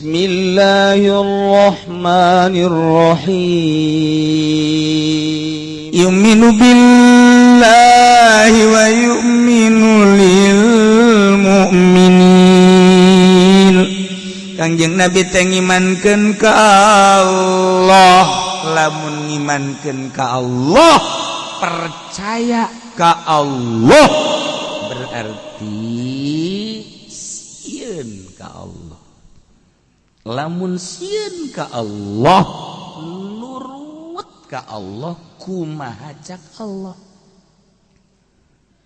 بسم الله الرحمن الرحيم. يؤمن بالله ويؤمن للمؤمنين. Kangjeng Nabi teh ngimankeun ka Allah. Lamun ngimankeun ka Allah, percaya ka Allah, berarti sieun ka Allah. Lamun sieun ka Allah, nurut ka Allah, kumaha cak Allah.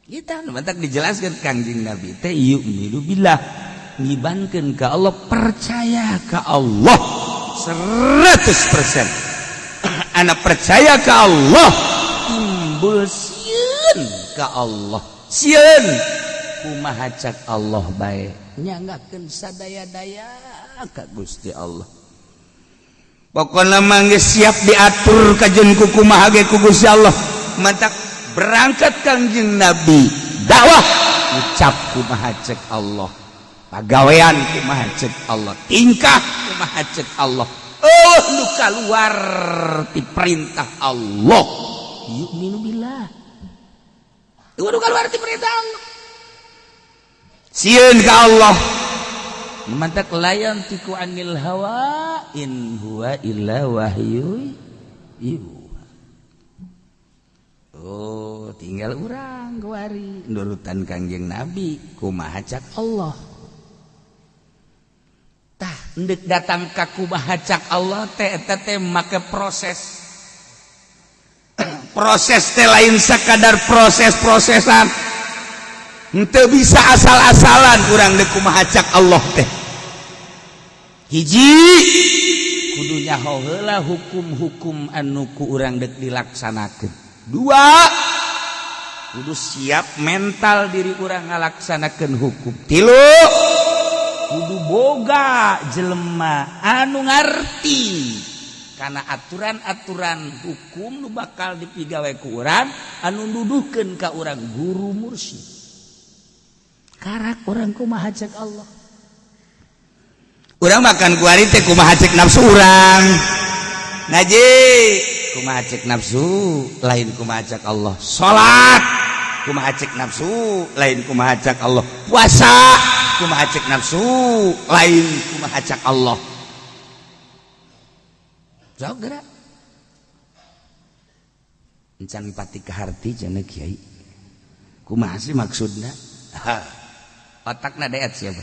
Kita matak dijelaskan Kangjeng Nabi teh yu'minu billah, ngimankeun ka Allah, percaya ka Allah 100%. Anak percaya ka Allah, timbul sieun ka Allah. Sieun, kumaha cak Allah bae, nyanggakeun sadaya-daya ka Gusti Allah. Pokoknya mah geus siap diatur kajen ku kumaha ge ku Gusti Allah. Matak berangkat Kangjeng Nabi dakwah, ucap kumaha cek Allah, pagawean kumaha cek Allah, tingkah kumaha cek Allah. Oh, nu keluar ti perintah Allah. Yu'minu billah, nu keluar ti perintah Allah, sieun ka Allah. Matak لا ينطق عن الهوى إن هو إلا وحي يوحى. Oh, tinggal urang kuari nurutan Kangjeng Nabi kumaha cak Allah. Tah, ndek datang ka kumaha cak Allah teh, eta teh make proses. Proses teh lain sekadar proses-prosesan. Henteu bisa asal-asalan urang dek kumaha cak Allah teh. Hiji, kudu nyaho heula hukum-hukum anu ku urang dek dilaksanakeun. Dua, kudu siap mental diri urang ngalaksanakeun hukum. Tilu, kudu boga jelema anu ngarti karena aturan-aturan hukum nu bakal dipigawe ku urang, anu nuduhkeun ka urang, guru mursyid. Karak urang kumaha cek Allah. Urang makan kuari teh kumaha cek nafsu urang. Ngaji kumaha cek nafsu, lain kumaha cek Allah. Salat kumaha cek nafsu, lain kumaha cek Allah. Puasa kumaha cek nafsu, lain kumaha cek Allah. Jauh gerak. Encan pati kaharti cenah kiai. Kumaha sih maksudna? Otakna deet siapa?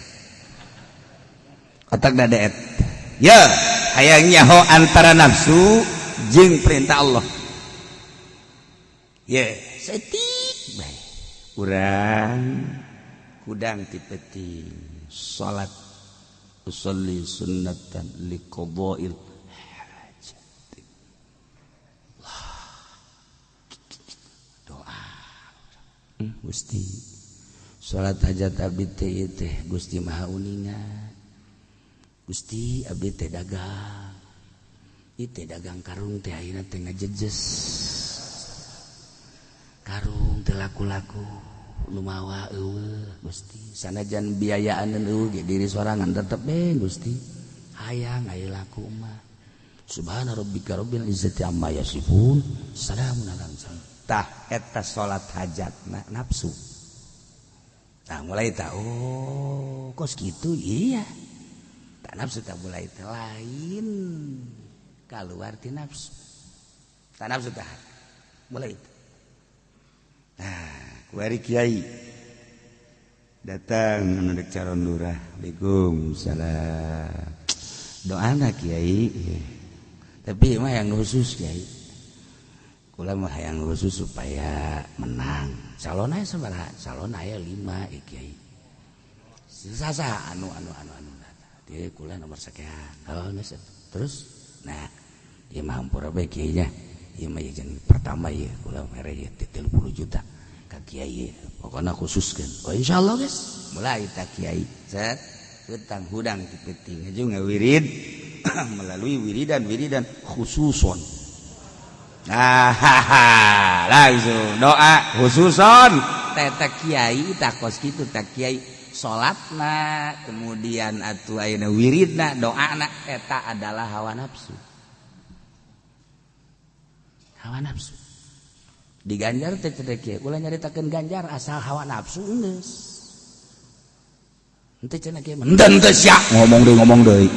Otakna deet. Ya, hayang nyaho antara nafsu jeung perintah Allah. Ya, setik bae. Urang kudang ti peuting salat, أصلي سنة لقضاء الحاجة. Doa, Gusti, salat hajat abdi teh ieu teh, Gusti Maha Uninga. Gusti, abdi teh dagang. Ieu teh dagang karung teh ayeuna teh ngajejes. Karung teh laku-laku, nu mawa euweuh, Gusti. Sanajan biayaan euweuh ge diri sorangan tetep be, Gusti. Hayang aya laku mah. سبحان ربك رب العزة عما يصفون. سلام على المرسلين. Tah, eta salat hajat nafsu. Nah, mulai tak, oh, kos gitu, iya. Tak nafsu tak mulai teh lain keluar ti nafsu. Tak nafsu tak mulai itu. Nah, kuari kiai datang menurut calon lurah. Waalaikumsalam. Doana, Kiai. Tapi mah yang khusus, Kiai. Kula mah yang khusus supaya menang. Calon aya sabaraha? Calon aya 5, Kiai. Sasa anu anu anu anu. Dia kula nomor sekian. Oh, geus. Terus nah, ieu mah hampura bae, Kiai nya. Ieu mah jeung pertama ieu kula mere ieu 30 juta ka kiai. Pokokna khususkeun. Oh, insyaallah geus. Mulai tak kiai. Set hutang hudang ti peuting juga wirid melalui wiridan wiridan khususon. Nah, langsung doa khususon. Teta kiai tak kos kitu tak kiai. Salatna kemudian atuh ayeuna wiridna doana eta adalah hawa nafsu. Hawa nafsu. Diganjar teh teh kieu, ulah nyaritakeun ganjar asal hawa nafsu geus. Henteu cenah kieu mah, henteu teu sia ngomong deui.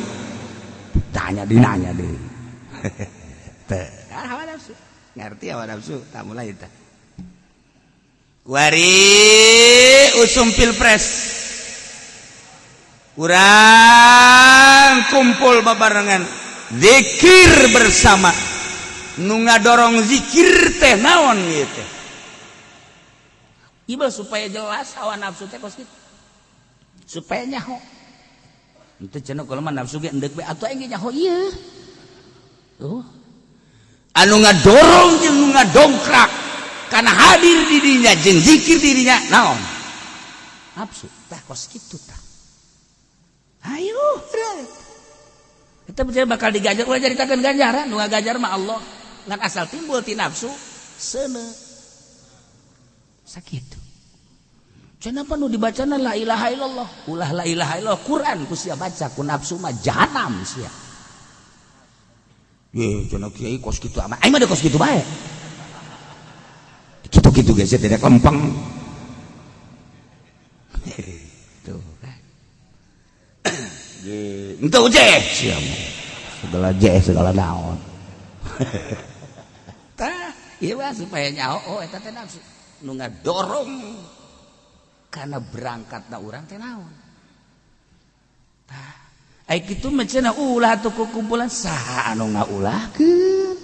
Tanya dinanya deui. Teh, hawa nafsu. Ngerti hawa nafsu, tak mulai tah. Kuari usum pilpres. Urang kumpul babarengan zikir bersama. Nu ngadorong zikir teh naon ieu teh? Ieu supaya jelas hawa nafsu teh kos kitu. Supaya nyaho. Henteu cenah kalau mah nafsu ge endek we atuh aing ge nyaho ieu. Tuh. Anu ngadorong jeung nu ngadongkrak karena hadir di dirinya jeung zikir dirinya naon? Nafsu tah kos kitu tah. Ayo, kita percaya bakal diganjar, ulah caritakeun ganjaran, nu ngaganjar mah Allah. Ngan asal timbul ti nafsu seuneu. Sakitu. Cenah nu dibacana la ilaha illallah, ulah la ilaha illallah Quran ku sia baca ku nafsu mah jahanam sia. Ye, cenah kiai kos kitu amat. Aing mah kos kitu bae. Kitu-kitu geus tidak lempeng. Tuh kan. Ye, henteu je sia mah. Segala je segala naon. Tah, ieu mah supaya nyaho oh eta teh nafsu. Nu ngadorong karena berangkatna urang teh naon. Tah, ai kitu mah cenah ulah atuh kumpulan saha anu ngaulahkeun.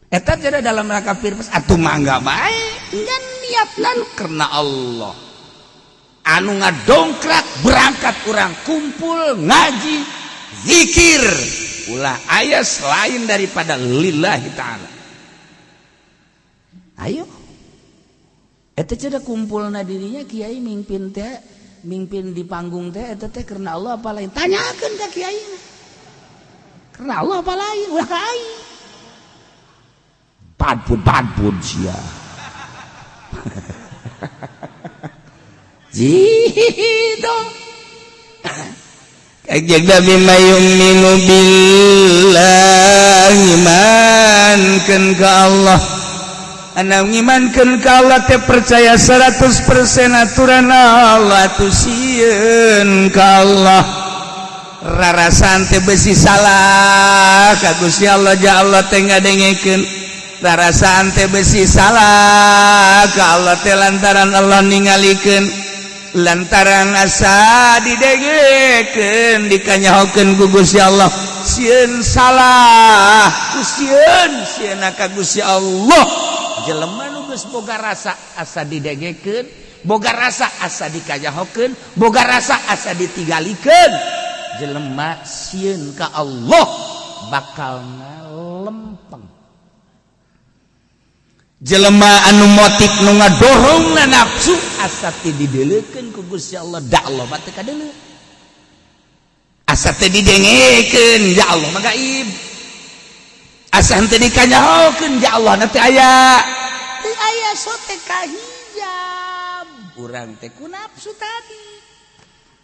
Eta jadi dalam rangka pilpres atuh mangga bae ngan niatna karena Allah. Anu ngadongkrak berangkat urang kumpul ngaji zikir ulah aya selain daripada lillahi ta'ala. Ayo eta cenah kumpulna dirinya kiai mimpin teh mimpin di panggung teh eta teh karena Allah apa lain, tanyakeun ka kiai karena Allah apa lain, ulah ka aing badpun sia. Jitu Kanjeng Nabi mayuminu billahi imankeun ka Allah. Anu ngimankeun ka Allah teh percaya 100% aturan Allah atuh sieun ka Allah. Rarasaan teh besi salah ka Gusti Allah ja Allah teh ngadengekeun. Rarasaan teh besi salah ka Allah teh lantaran Allah ningalikeun. Lantaran asa didengekeun dikanyahokeun ku Gusti Allah sieun salah ku sieun sieun ka Gusti Allah. Jelema nu geus boga rasa asa didengekeun, boga rasa asa dikanyahokeun, boga rasa asa ditinggalikeun, jelema sieun ka Allah bakal ngalempeng. Jelema anu motif nu ngadorong na nafsu asa teh dideulekeun ku Gusti Allah da Allah mah teu kadeuleu. Asa teh didengekeun ya Allah mah gaib. Asa henteu dikanyahokeun ya Allah na teu aya. Teu aya sote kahijab. Urang teh ku nafsu tadi.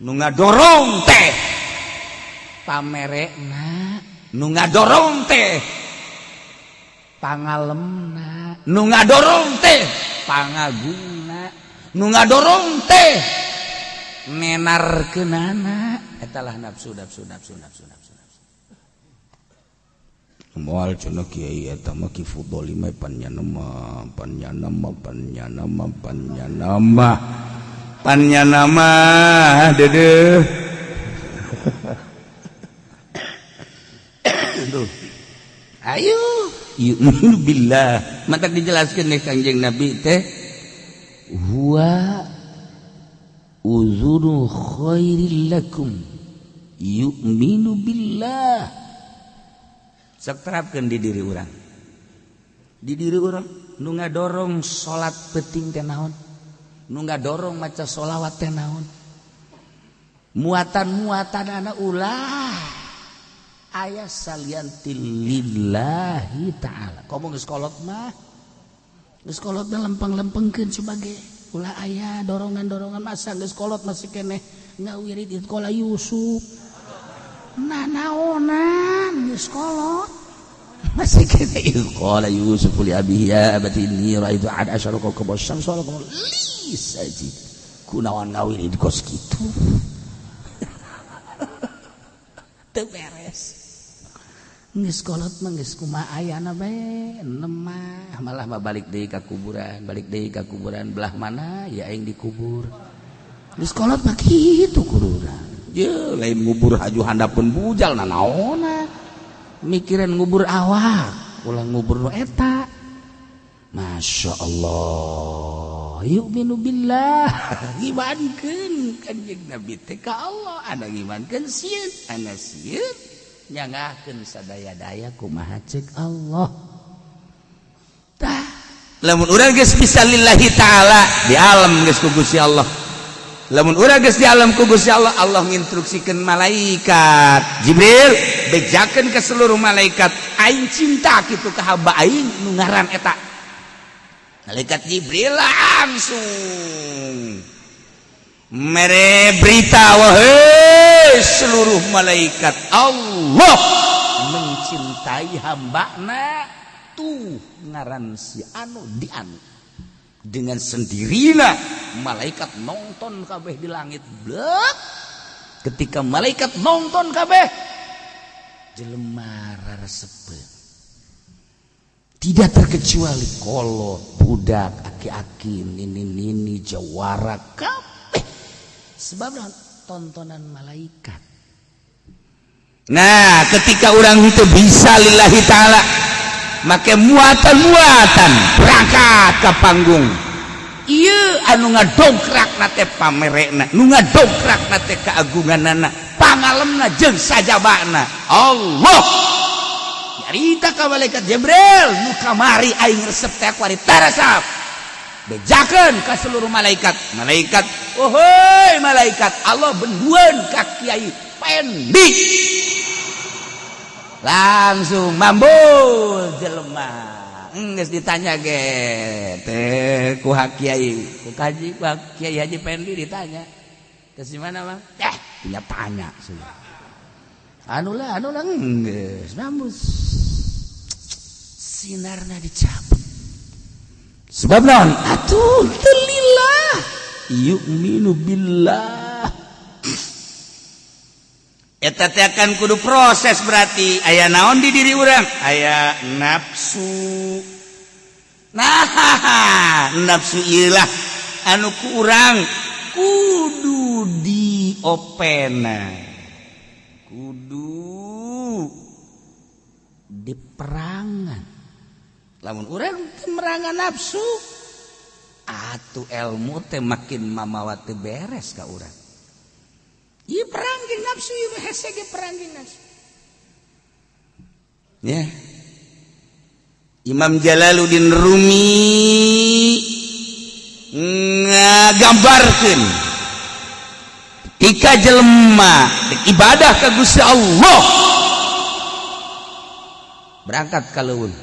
Nu ngadorong teh pamerekna, nu ngadorong teh pangalemna, nu ngadorong teh pangagungna, nu ngadorong teh menarkeunana eta lah nafsu nafsu nafsu nafsu nafsu nafsu. Moal cenah kiai eta mah ki fudoli mah panyana mah panyana mah panyana mah panyana mah panyana mah deudeuh. Aduh. Ayo yu'minu billah. Mata dijelaskan nih Kangjeng Nabi teh huwa uzuru khairil lakum yu'minu billah. Sok terapkeun di diri urang. Di diri urang nu ngadorong salat penting teh naon? Nu ngadorong maca sholawat teh naon? Muatan-muatan anak ulah aya salianti lillahi ta'ala. Komo geus kolot mah, geus kolot mah lempeng-lempengkeun sebagai Ulah aya dorongan-dorongan. Masa geus kolot masih keneh ngawirid إذ قال Yusuf? Nah, naonan geus kolot masih keneh إذ قال يوسف لأبيه يا أبت إني رأيت أحد عشر كوكبا والشمس والقمر لي ساجدين. Kunaon ngawirid kos kitu? Teu beres. Geus kolot mah geus kumaha ayana bae nemah, malah mah balik deui ka kuburan, balik deui ka kuburan. Belah mana ya aing dikubur? Geus kolot mah kitu kuduna ye, lain ngubur haju handapeun bujal. Nanaona mikiran ngubur awak, ulah ngubur nu eta. Masya Allah, يؤمن بالله, ngimankeun Kanjeng Nabi teh ka Allah. Ana ngimankeun sieun, ana sieun nyangakeun sadaya-daya kumaha cek Allah. Tah, lamun urang geus bisa lillahi ta'ala, di alam geus ku Gusti Allah. Lamun urang geus di alam ku Gusti Allah, Allah nginstruksikeun malaikat Jibril, bejakeun ke seluruh malaikat, aing cinta kitu ka hamba aing nu ngaran eta. Malaikat Jibril langsung mere berita, wahai seluruh malaikat, Allah mencintai hambana tuh ngaran si anu di anu. Dengan sendirinya malaikat nonton kabeh di langit, blek. Ketika malaikat nonton kabeh, jelema resepeun, tidak terkecuali kolot, budak, aki-aki, nini-nini, jawara kabeh, sebab tontonan malaikat. Nah, ketika orang itu bisa lillahi ta'ala, make muatan-muatan berangkat ke panggung. Iya, anu ngadongkrak nate pamerekna, nu ngadongkrak nate keagunganana, pangalemna jeung sajabana Allah. Nyarita ka malaikat Jibril, nu kamari aing resep teh kuari tarasap. Bejakeun ka seluruh malaikat. Malaikat, oh malaikat Allah benduan ka Kiai Pendi. Langsung mambul jelema. Geus ditanya ge teh ku kiai, ku kaji, ku Kiai Haji Pendi ditanya. Ke mana, Bang? Eh, punya tanya sudah. Anu lah, anu lah, geus mambul. Sinarna dicabut. Sebab naon? Atuh teu lillah, يؤمن بالله. Eta teh akan kudu proses. Berarti aya naon di diri urang? Aya nafsu. Nah, nafsu ilah anu ku urang kudu diopena, kudu diperangan. Lamun urang teu merangan nafsu atuh ilmu teh makin mamawa teu beres ka urang. Ieu perang jeung nafsu, ieu hese ge perang jeung nafsu. Ya, Imam Jalaluddin Rumi ngagambarkeun ketika jelema ibadah ka Gusti Allah berangkat ka leuweung.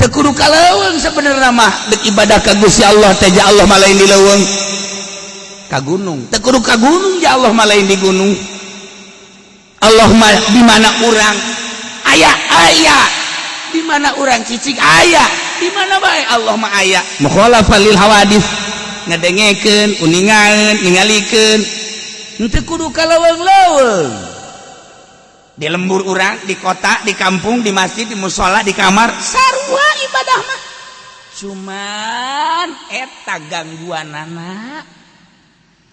Teu kudu ka leuweung sebenarnya mah dek ibadah ka Gusti Allah teh. Ja Allah mah lain di leuweung. Ka gunung teu kudu ka gunung, ja Allah mah lain di gunung. Allah mah di mana urang aya, aya di mana urang cicing, aya di mana bae Allah mah aya. مخالفة للحوادث, ngadengekeun, uningaeun, ningalikeun. Henteu kudu ka leuweung-leuweung, di lembur urang, di kota, di kampung, di masjid, di musola, di kamar, sarua ibadah mah. Cuman eta gangguan anak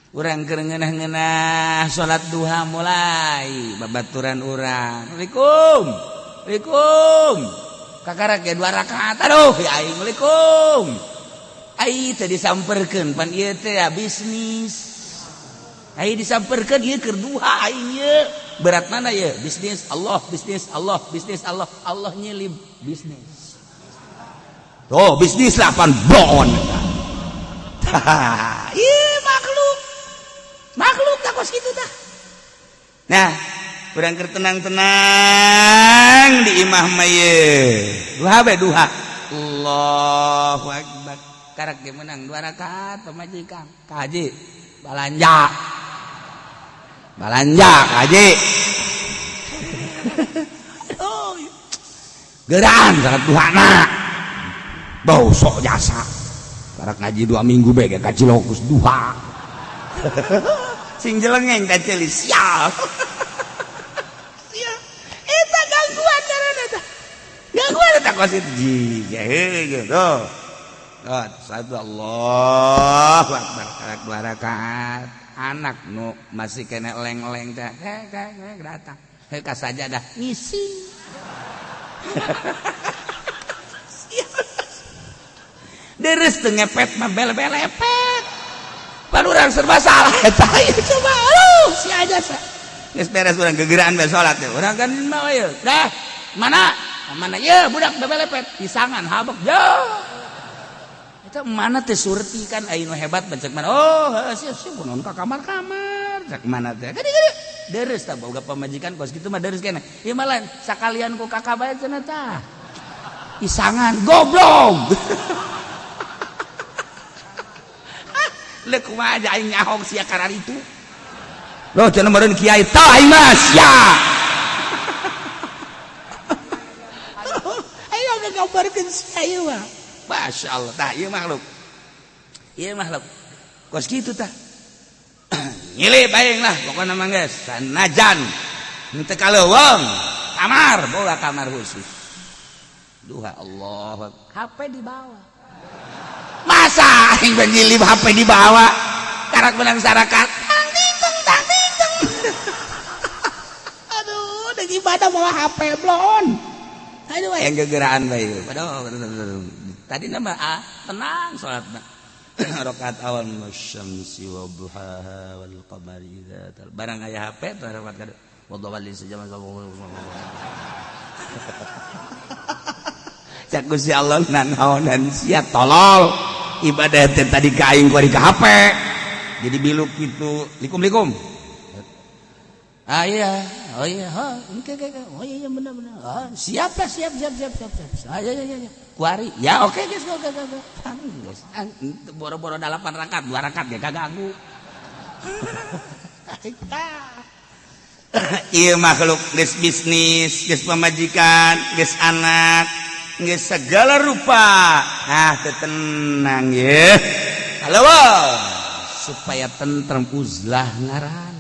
urang keur ngeunah-ngeunah salat duha, mulai babaturan urang, "Assalamualaikum, Assalamualaikum." Kakara ge dua rakaat, aduh ya aing, "Assalamualaikum." Ai teh disamperkeun, pan ieu teh ya bisnis. Ai disamperkeun, ieu keur duha aing ieu. Berat mana ya? Bisnis Allah, bisnis Allah, bisnis Allah, Allah nyelip bisnis. Oh, bisnis 8 bon. Ih, makhluk. Makhluk tak kos kitu tah. Nah, urang keur tenang-tenang di imah mah ye. Duha be duha. Allahu akbar. Karak ge menang 2 rakaat pamajikan. Ka haji balanja. Balanja ka haji. Oh. Geran salat duhana. Bau sok jasa. Karak ngaji 2 minggu bae ge ka Cilokus duha. Sing jelengeng ka ceuli sial. Sial. Eta gangguan ngaranna tah. Gangguan eta kos itu. Ji, heuh gitu. Oh, satu Allahu Akbar karak 2 rakaat. Anak nu masih kena leng-leng teh, datang. Heuh ka sajadah ngisi. Deres teu ngepet mah bel-belepet. Pan urang serba salah eta ieu coba. Aduh, si aja sa. Geus beres urang gegeraan bae salat teh. Urang kan mah ieu. Dah, mana? Mana ieu budak bebelepet pisangan habek. Jauh. Eta mana teh surti kan aya nu hebat cek mana. Oh, heuh sia sia kunaon ka kamar-kamar cek mana teh. Gede gede. Deres tah boga pamajikan kos kitu mah deres keneh. Ieu mah lain sakalian ku kakak bae cenah tah. Isangan goblok. Leuk kumaha aja aing nyahong sia karar itu. Loh cenah meureun kiai tah aing mah sia. Ayo ngagambarkeun sia ieu mah. Masya Allah, tah ieu makhluk. Ieu makhluk. Kos kitu tah. Nyilip aing lah pokona mah geus sanajan henteu kaleuweung kamar boga kamar khusus. Duha Allah, HP dibawa. Masa aing nyilip HP dibawa? Karak menang sarakat. Tang ting tang ting tang. Aduh, deuk ibadah mawa HP blon. Aduh, yang gegeraan bae. Aduh, tadi nama tenang salatna. Rakaat awal wasyamsi wa duhaha wal qamari idza tal. Barang aya HP teh rakaat kadua. Wadawali sejam. Cak Gusti Allah nanaonan sia tolol. Ibadah teh tadi ka aing kuari ka HP. Jadi biluk kitu likum-likum. Ah iya, oh iya, oh, oke, oke, oh iya, benar, benar. Oh, siap lah, siap, siap, siap, siap, siap. Ah, iya, iya, iya. Kuari, ya oke, guys, oke, oke, oke. Guys, boro-boro 8 rakaat, 2 rakaat ya kaganggu. Iya makhluk, geus bisnis, geus pamajikan, geus anak, geus segala rupa. Ah, tenang ya. Halo, supaya tentrem uzlah ngaran.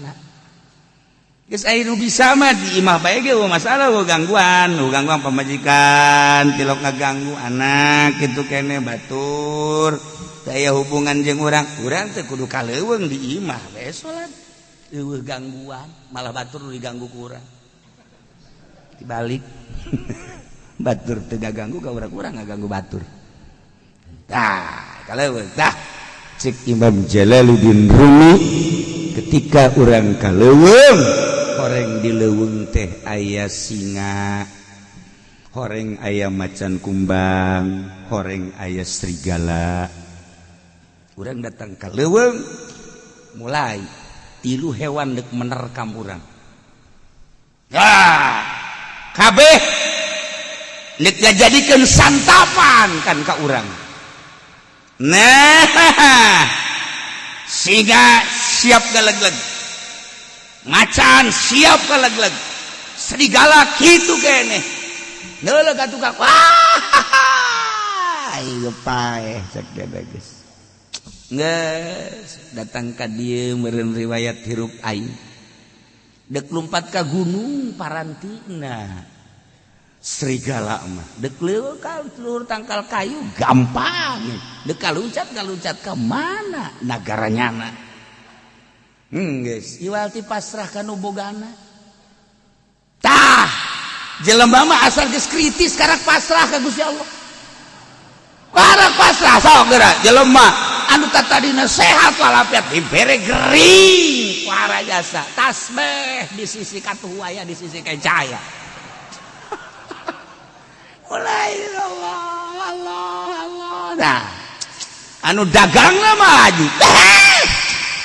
Geus aya nu bisa mah di imah bae ge masalah gangguan, gangguan pamajikan, tilok ngaganggu anak kitu kene batur. Teu aya hubungan jeung urang, urang teh kudu kaleuweung di imah bae salat. Eueuh gangguan, malah batur nu diganggu ku urang. Dibalik. Batur teu ganggu ka urang, urang ngaganggu batur. Tah, kaleuweung tah. Cek Imam Jalaluddin Rumi ketika urang kaleuweung horeng di leuweung teh aya singa, horeng aya macan kumbang, horeng aya serigala. Urang datang ka leuweung mulai tilu hewan dek menerkam urang. Ah, kabeh nek ngajadikeun santapan kan ka urang. Nah, singa siap galeg-leg, macan siap galeg-leg, serigala kitu keneh. Neuleuk atuh ka wah, ieu paeh cek geus. Geus datang ka dieu meureun riwayat hirup aing. Dek lumpat ka gunung parantina. Serigala mah dek leuweung ka luhur tangkal kayu gampang. Dek kaluncat ka mana nagaranyana. Geus iwal ti pasrah ka nu bogana. Tah, jelema mah asal geus kritis karak pasrah ka Gusti Allah. Karak pasrah sok geura jelema anu tatadina sehat walafiat dibere gering ku jasa tasbih di sisi katuhu aya di sisi kecaya. Mulai Allah Allah Allah. Nah, anu dagangna mah maju.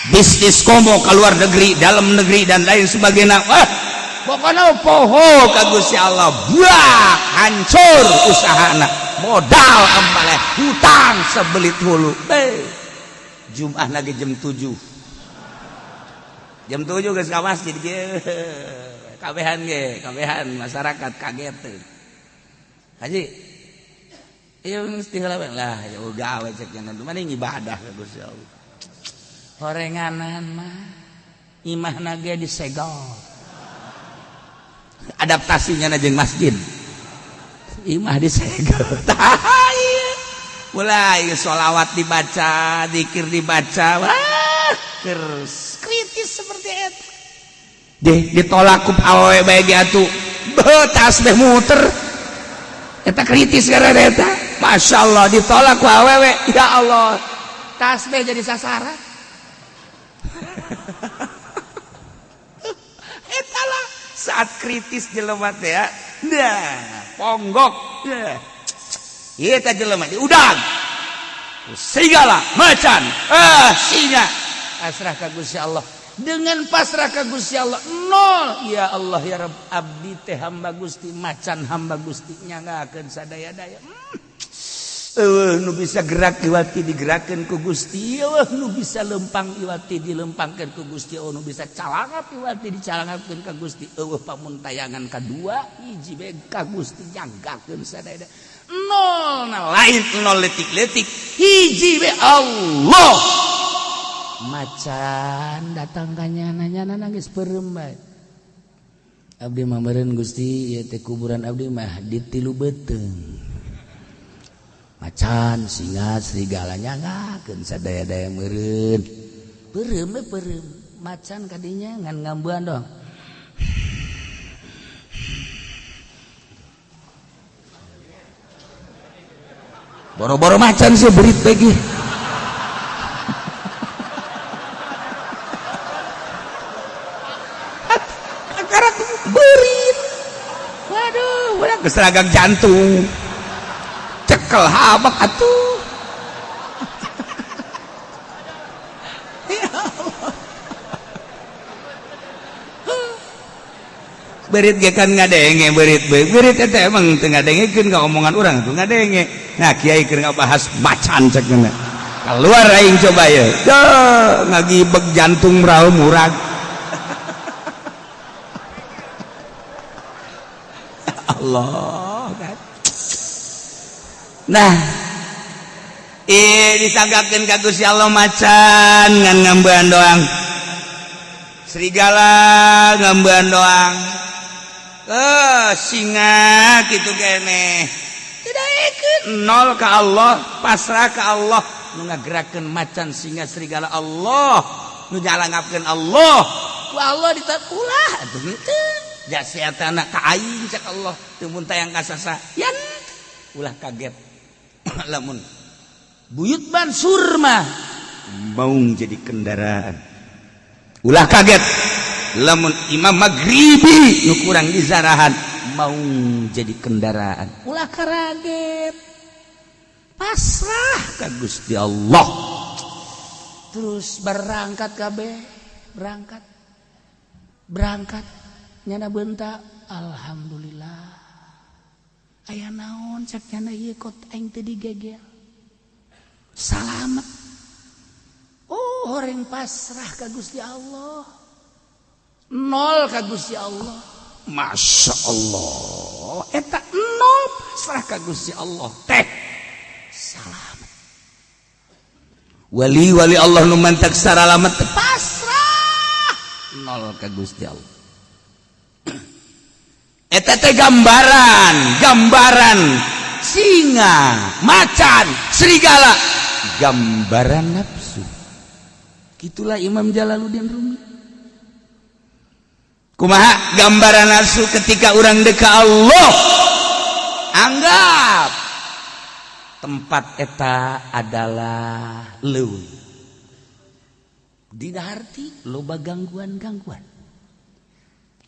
Bisnis komo ke luar negeri, dalam negeri dan lain sebagainya. Wah, pokoknya poho ka Gusti Allah, buah hancur usahana. Modal ambaleh hutang sebelit hulu. Jum'ah lagi jam 7. Jam 7 geus ka masjid ge. Kabehan ge, kabehan masyarakat kaget. Haji. Ieu mesti heula lah, ya gawe cek jangan mana ibadah ka Gusti Allah. Horenganan mah imahna ge disegel. Adaptasinya jeung masjid. Imah disegel. Tah mulai sholawat dibaca, zikir dibaca, wah, kritis seperti itu. Deh ditolak ku awewe bae ge atuh. Beuh tasbih muter. Eta kritis karena eta. Masya Allah ditolak ku awewe. Ya Allah. Tasbih jadi sasaran. Eta lah saat kritis jelema teh ya. Nah, ponggok. Nah. Ieu teh jelema diudag. Serigala, macan, singa. Pasrah ka Gusti Allah. Dengan pasrah ka Gusti Allah nol. Ya Allah ya Rabb, abdi teh hamba Gusti, macan hamba Gusti nyanggakeun sadaya-daya. Eueuh nu bisa gerak iwati digerakkeun ku Gusti, eueuh nu bisa lempang iwati dilempangkeun ku Gusti, eueuh nu bisa calangap iwati dicalangapkeun ka Gusti, eueuh pamuntayangan kadua hiji bae ka Gusti nyanggakeun sadaya. Nol na lain nol letik-letik, hiji bae Allah. Macan datang ka nyana, nyana nangis peureum bae. Abdi mah meureun Gusti, ieu teh kuburan abdi mah di tilu beuteung. Macan, singa, serigala nyanggakeun sadaya-daya meureun. Peureum we peureum. Macan kadinya ngan ngambuan dong. Boro-boro macan sih berit lagi. Akarak berit. Waduh, urang geus jantung. Cekel habak atuh. Ya Allah. Berit ge kan ngadenge berit bae. Berit eta emang teu ngadengekeun ka omongan urang tuh ngadenge. Nah, kiai keur ngabahas macan cek geuna. Keluar aing coba ye. Duh, ngagibeg jantung raum murag. Allah kan. Nah, disanggakeun ka Gusti Allah macan ngan ngambean doang. Serigala ngambean doang. Singa kitu keneh. Tidak nol ka Allah, pasrah ka Allah. Nu ngagerakeun macan singa serigala Allah, nu nyalangapkeun Allah. Ku Allah ditap ulah atuh henteu. Jasiatana ka aing cek Allah, teu mun tayang kasasa. Yan ulah kaget. Lamun buyut Mansur mah maung jadi kendaraan. Ulah kaget lamun Imam Maghribi nu kurang dizarahan mau jadi kendaraan. Ulah kaget, pasrah ka Gusti Allah. Terus berangkat kabeh, berangkat, berangkat nyana bentak, alhamdulillah. Aya naon cek nyana ieu kot aing teu digegel. Salamet. Oh, orang pasrah ka Gusti Allah. Nol ka Gusti Allah. Masya Allah. Eta nol pasrah ka Gusti Allah teh. Salamet. Wali-wali Allah nu mantak saralamet teh pasrah. Nol ka Gusti Allah. Eta teh gambaran, gambaran singa, macan, serigala, gambaran nafsu. Itulah Imam Jalaluddin Rumi. Kumaha gambaran nafsu ketika orang deka Allah? Anggap tempat eta adalah leuweung. Dina harti loba gangguan-gangguan.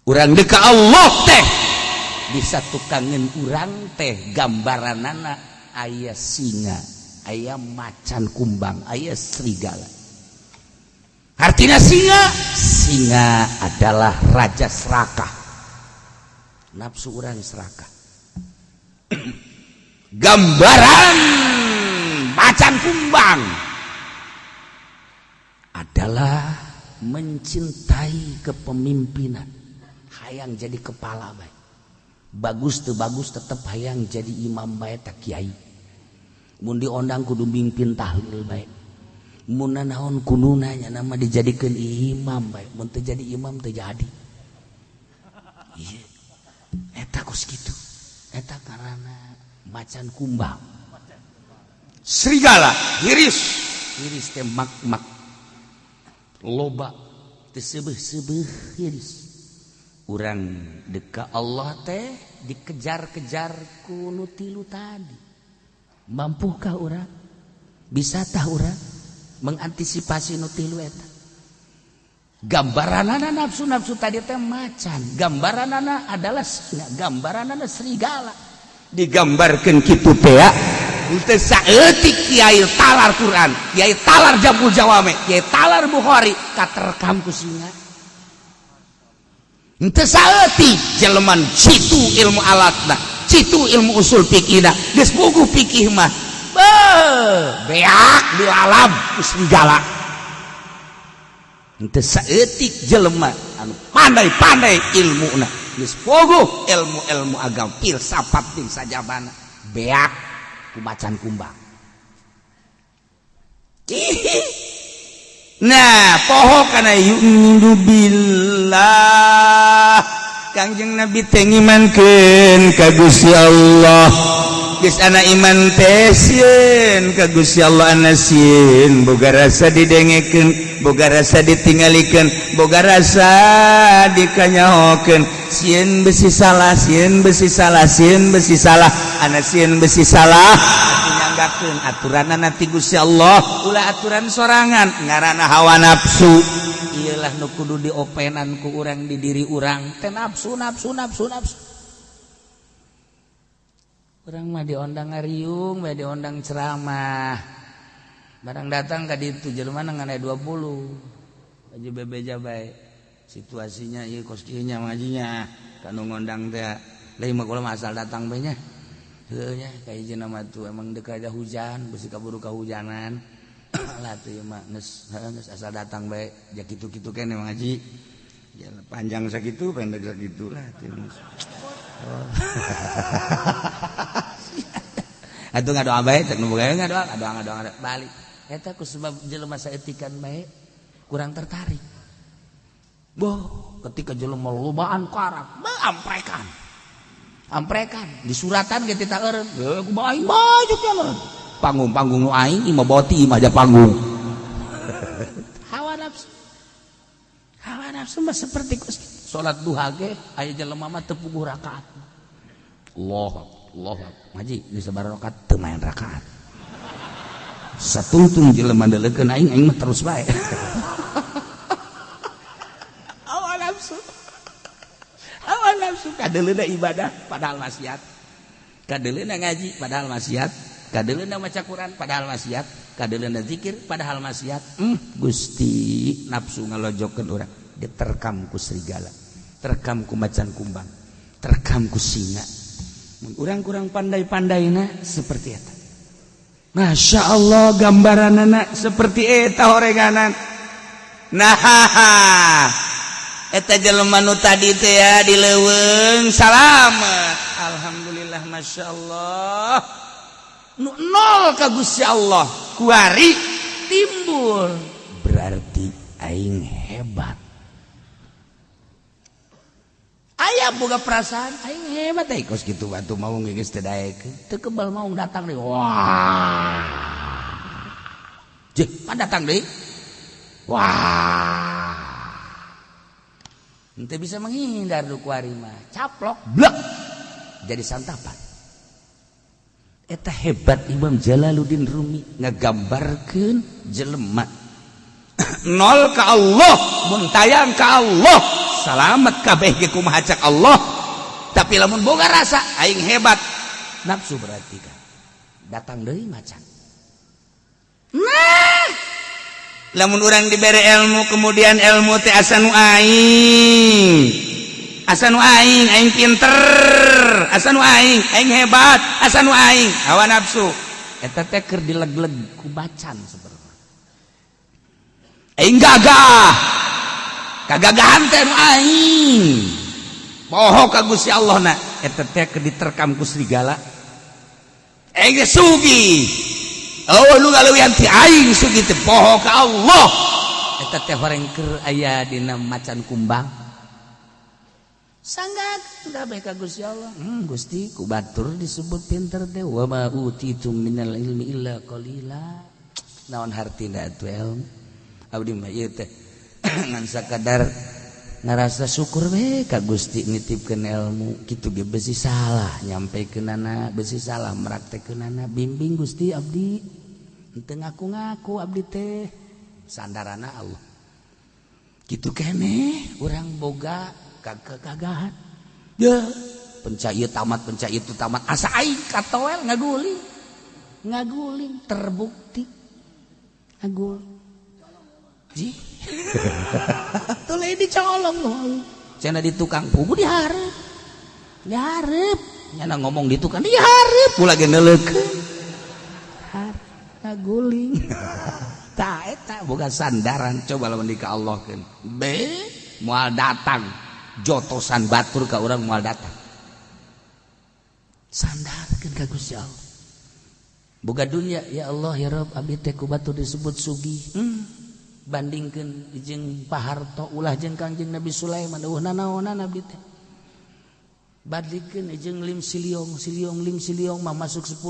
Urang deka Allah teh bisa tukangan urang teh gambaranana aya singa, aya macan kumbang, aya serigala. Artinya singa, singa adalah raja serakah. Nafsu urang serakah. Gambaran macan kumbang adalah mencintai kepemimpinan, hayang jadi kepala bae. Bagus tuh bagus, tetep hayang jadi imam bae, tak kiai. Mun diondang kudu mimpin tahlil bae. Mun naon kuduna nya nama dijadikeun imam bae. Mun teu jadi imam, teu jadi. Iya, eta kos kitu. Eta karena macan kumbang. Serigala hiris. Hiris teh mak mak loba, teu seubeuh-seubeuh hiris. Urang deka Allah teh dikejar-kejar ku nu tilu tadi. Mampukah urang? Bisa tah urang mengantisipasi nu tilu eta? Gambaranana nafsu-nafsu tadi teh macan, gambaranana adalah singa, gambaranana serigala. Digambarkan kitu teh ya. Teu saeutik kiai talar Quran, kiai talar Jam'ul Jawame, kiai talar Bukhari, katerkam ku singa. Henteu saeutik jelema citu ilmu alatna, citu ilmu usul fikihna, geus puguh fikih mah. Beuh, beak dilalap ku serigala. Henteu saeutik jelema anu pandai-pandai ilmuna, geus puguh ilmu-ilmu agama, filsafat jeung sajabana, beak ku macan kumbang. Nah, poho kana yu'minu billah. Kangjeng Nabi teh ngimankeun ka Gusti Allah. Geus ana iman teh sieun ka Gusti Allah, ana sieun boga rasa didengekeun, boga rasa ditinggalikeun, boga rasa dikanyahokeun. Sieun besi salah, sieun besi salah, sieun besi salah, ana sieun besi salah. Nyanggakeun aturanna ti Gusti Allah, ulah aturan sorangan, ngaranna hawa nafsu. Iyalah nu kudu diopenan ku urang di diri urang teh, nafsu, nafsu, nafsu, nafsu. Urang mah diondang ngariung bae, diondang ceramah, barang datang ka ditu jelema ngan 20 baju, bebeja bae situasinya. Ieu kos kieu nya ngajinya kanu ngondang teh. Lain mah kula mah asal datang bae nya. Heuh nya, kahiji mah tuh emang deuk ada hujan, besi kaburu kahujanan lah tuh mah. Geus geus asal datang bae ja, kitu-kitu kene ngaji. Ya, panjang sakitu, pendek sakitu lah tuh. Oh. Atuh ngadoa bae, cek nu boga ngadoa, ngadoa, ngadoa, ngadoa balik. Eta ku sebab jelema saeutikan bae kurang tertarik. Boh, ketika jelema lobaan karak, beuh, amprekan. Amprekan di suratan ge tita eureun. Heuh, kumaha aing baju nya. Panggung-panggung nu aing imah boti, imah aja panggung. Hawa nafsu. Hawa nafsu mah seperti salat duha ge aya jelema mah teu puguh rakaat. Allah Allah, ngaji di sabaraha rakaat, teu main rakaat. Satungtung jelema deuleukeun aing, aing mah terus bae. Hawa nafsu. Hawa nafsu kadeuleuna ibadah padahal maksiat. Kadeuleuna ngaji padahal maksiat. Kadeuleuna maca Quran padahal maksiat. Kadeuleuna zikir padahal maksiat. Gusti, nafsu ngalojokeun urang, diterkam ku serigala, terkam ku macan kumbang, terkam ku singa. Mun urang kurang pandai-pandaina seperti eta. Masya Allah, gambaranana seperti eta horenganan. Nah, eta jelema nu tadi teh ya di leuweung salamet. Alhamdulillah, Masya Allah. Nu nol ka Gusti Allah kuari timbul, berarti aing hebat. Aya boga perasaan aing hebat teh kos kitu. Batu mau geus teu daekeun, teu kebal mau datang deui. Wah, jeung pan datang deui. Wah, henteu bisa menghindar. Du kuari mah caplok blek jadi santapan. Eta hebat Imam Jalaluddin Rumi ngagambarkeun jelema nol ka Allah, mun tayang ka Allah salamet kabeh ge kumaha cak Allah. Tapi lamun boga rasa aing hebat, nafsu berarti kan datang deui macan. Nah, lamun urang dibere ilmu, kemudian ilmu teh asa nu aing. Asa nu aing, aing pinter, asa nu aing, aing hebat, asa nu aing, hawa nafsu eta teh keur dileg-leg ku bacan. Sebenarnya aing gagah, kagagahan teh nu aing, poho ka Gusti Allah. Na eta teh keur diterkam ku serigala. Aing teh sugih, oh, nu ngaleuwihan ti aing sugih teh, poho ka Allah. Eta teh horeng keur aya dina macan kumbang. Sangga kabeh ka Gusti Allah. Gusti, ku batur disebut pinter teh, wa ma utitum minal ilmi illa qalila. Naon hartina atuh ilmu? Abdi mah ieu teh ngan sakadar ngarasa syukur we ka Gusti nitipkeun ilmu kitu ge, besi salah nyampekeunana, besi salah meraktekeunana. Bimbing, Gusti, abdi henteu ngaku-ngaku, abdi teh sandarana Allah. Kitu keneh urang boga kagagahan ya, pencak ieu tamat, pencak itu tamat, asa aing katoel ngaguling ngaguling, terbukti ngagul ji tuh lain dicolong loh. Cenah di tukang pugu dihareup dihareup, nyana ngomong di tukang dihareup, ulah ge neuleukeun ngaguling. Tah, eta boga sandaran. Coba lamun di ka Allah keun be, moal datang jotosan batur ka urang, moal datang. Sandarkeun ka Gusti Allah. Boga dunia, ya Allah, ya Rabb, abdi teh ku batur disebut sugih, bandingkeun jeung Pak Harto, ulah jeung Kangjeng Nabi Sulaiman, eueuh nanaonan abdi teh. Bandingkeun jeung Lim Siliong, Siliong Lim Siliong mah masuk 10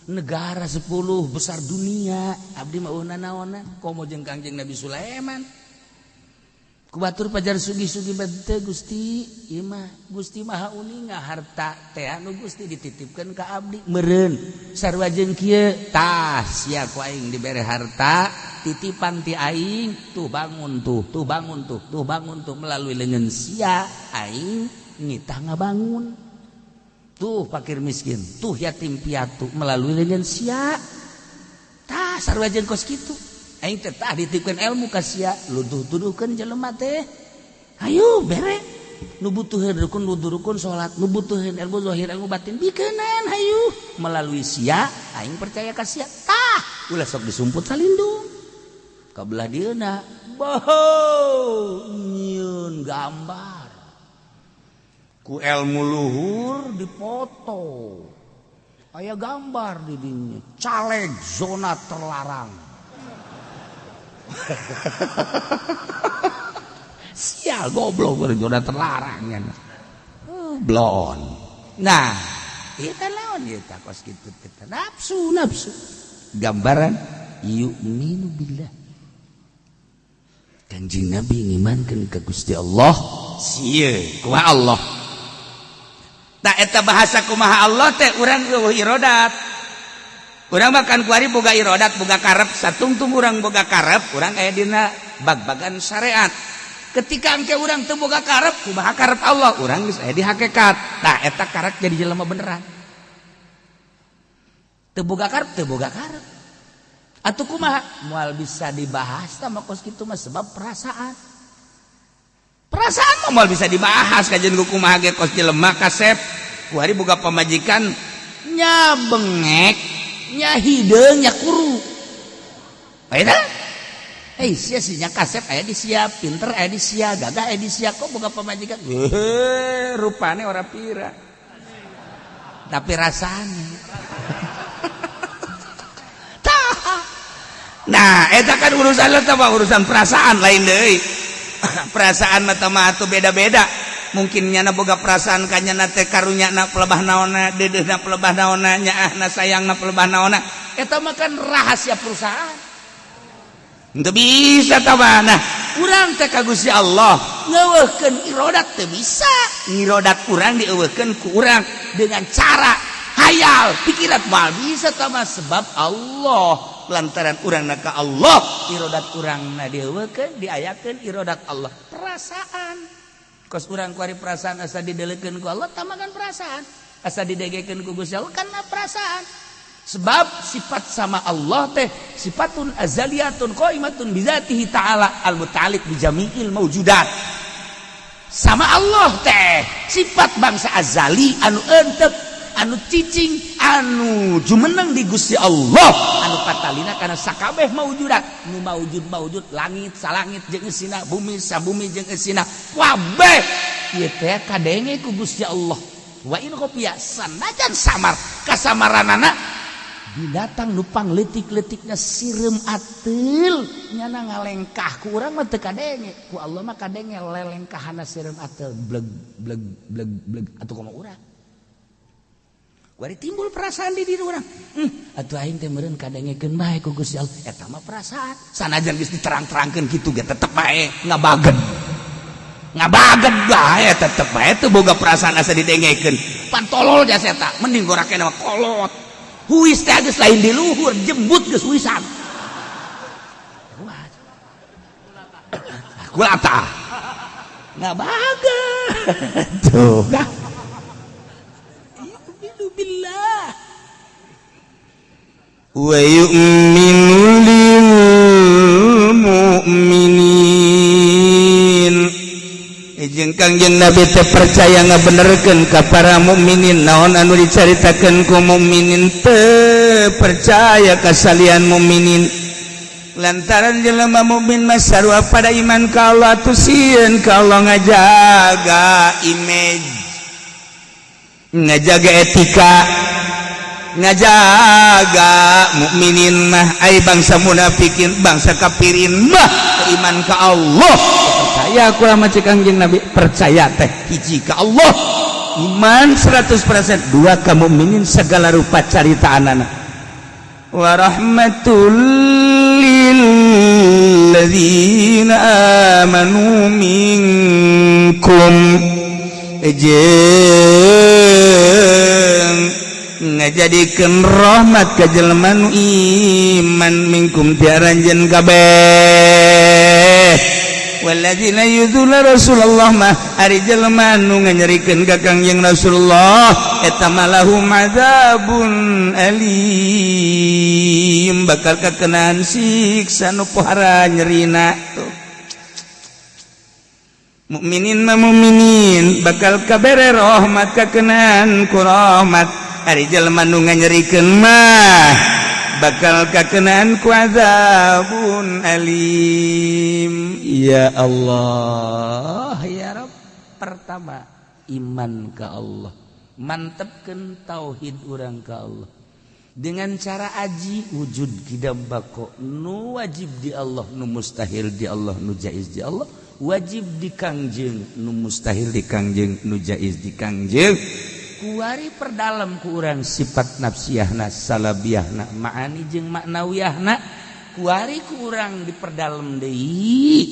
negara 10 besar dunia, abdi mah eueuh nanaonan, komo jeung Kangjeng Nabi Sulaiman. Ku batur pajar sugih-sugih, teu, Gusti, ieu mah Gusti Maha Uninga, harta teh anu Gusti dititipkeun ka abdi meureun sarua jeung kieu. Tah, sia ku aing dibere harta titipan ti aing, tuh bangun tuh, tuh bangun tuh, tuh bangun tuh, melalui leungeun sia aing nitah ngabangun tuh fakir miskin, tuh yatim piatu, melalui leungeun sia. Tah, sarua jeung kos kitu aing teh. Tah, dititipkeun ilmu ka sia, luduh-tuduhkeun jelema teh, hayu bere nu butuheun rukun, wudu, rukun salat, nu butuheun ilmu zahir, ilmu batin, bikeunan hayu melalui sia. Aing percaya ka sia. Tah, ulah sok disumput salindung ka belah dieuna, boho nyieun gambar ku ilmu luhur, dipoto aya gambar di dinya, caleg zona terlarang. Sial, goblok, zona terlarang ya. Blon. Nah, kita lawan kita kos gitu, kita nafsu nafsu. Gambaran yu'minu billah. Kanjeng Nabi ngimankeun ka Gusti Allah, sieun kumaha Allah. Tak, eta bahasa kumaha Allah teh urang eueuh irodat. Urang makan kuari boga irodat, boga karep, satungtung urang boga karep, urang aya dina bag-bagan syariat. Ketika engke urang teu boga karep, kumaha karep Allah, urang geus aya di hakikat. Nah, eta karep jadi jelema beneran. Teu boga karep, teu boga karep. Atuh kumaha? Moal bisa dibahas tah mah kos kitu mah, sebab perasaan. Perasaan mah moal bisa dibahas kajian ku kumaha ge. Kos jelema kasep kuari boga pamajikan nya bengek, nya hideung, nya kuru. Eta? Eh, sia sih nya kasep aya di sia, pinter aya di sia, gagah aya di sia, kok boga pamajikan? Heuh, rupane ora pira. Tapi rasanya. Tah. Nah, eta kan urusan eta mah urusan perasaan lain deui. Perasaan mah mah atuh beda-beda. Mungkin nyana boga perasaan ka nyana teh karunya na pelebah naonna, deudeuhna pelebah naonna, nyaahna sayangna pelebah naonna. Eta mah kan rahasia perusahaan. Teu bisa tah. Nah, urang teh ka Gusti Allah ngeuweuhkeun irodat teu bisa. Ngirodat urang dieuweuhkeun ku urang dengan cara hayal, pikiran moal bisa tah mah, sebab Allah lantaran urang na ka Allah, irodat urang na dieuweuhkeun, diayakeun irodat Allah. Perasaan kos urang kuari perasaan asa didelekeun ku Allah, tamakan perasaan asa didegekeun ku Gusti Allah karena perasaan, sebab sifat sama Allah teh sifatun azaliyatun qaimatun bizatihi ta'ala al muta'alliq bi jami'il maujudat. Sama Allah teh sifat bangsa azali anu entep, anu cicing, anu jumeneng di Gusti Allah, anu patalina karena sakabeh maujudat, nu maujud maujud, langit salangit jeung eusina, bumi sabumi jeung eusina, kabeh ieu teh kadenge ku Gusti Allah. Wa in khafiya, sanajan samar kasamaranana. Binatang nu pangleutik-leutikna, sireum ateul, nyana ngalengkah, ku urang mah teu kadenge, ku Allah mah kadenge lelengkahana sireum ateul, bleg bleg bleg bleg. Atuh kumaha urang? Kuari timbul perasaan di diri urang, atuh aing teh meureun kadengekeun bae ku Gusti Allah. Eta mah perasaan, sanajan geus diterang-terangkeun kitu ge tetep bae ngabagen, ngabagen bae, tetep bae teu boga perasaan asa didengekeun. Pan tolol jasa eta, mending gorakena mah kolot. Huis teh geus lain di luhur, jembut geus huisan. Wah. Kulata. Ngabagen. Tuh kan. Yu'minu billah. Wa yu'minu lil mu'minin, jeung Kangjeng Nabi teh percaya ngabenerkeun ka para mukminin. Naon anu dicaritakeun ku mukminin teh percaya kasalian mukminin, lantaran jelema mukmin mah sarua pada iman ka Allah, atuh sieun ka Allah, ngajaga image, ngajaga etika, ngajaga. Mukminin mah, ai bangsa munafikin, bangsa kafirin mah iman ka Allah percaya aku sama cek Kangjeng Nabi. Percaya teh hiji ka Allah, iman 100%, dua ka mukminin segala rupa caritaanana. Wa rahmatul lil ladzina amanu minkum, jeung ngajadikeun rahmat ka jelema nu iman, minkum ti aranjeun kabeh. Walladzina yuzuna Rasulullah mah, ari jelema nu nganyerikeun ka Kangjeng Rasulullah, eta mah lahum adzabun alim, bakal kakenaan siksa nu pohara nyerina. Tuh, mukminin mah mukminin bakal kabere rahmat, kakenaan ku rahmat. Ari jelema nu nganyerikeun mah bakal kakenaan ku azabun alim. Ya Allah, ya Rabb. Pertama iman ke Allah, mantepkeun tauhid urang ke Allah dengan cara aji wujud kidam bako, nu wajib di Allah, nu mustahil di Allah, nu jaiz di Allah, wajib di Kangjeng, nu mustahil di Kangjeng, nu jaiz di Kangjeng. Kuari perdalam ku urang sifat nafsiyahna, salabiyahna, ma'ani jeung maknawiyahna. Kuari ku urang diperdalam deui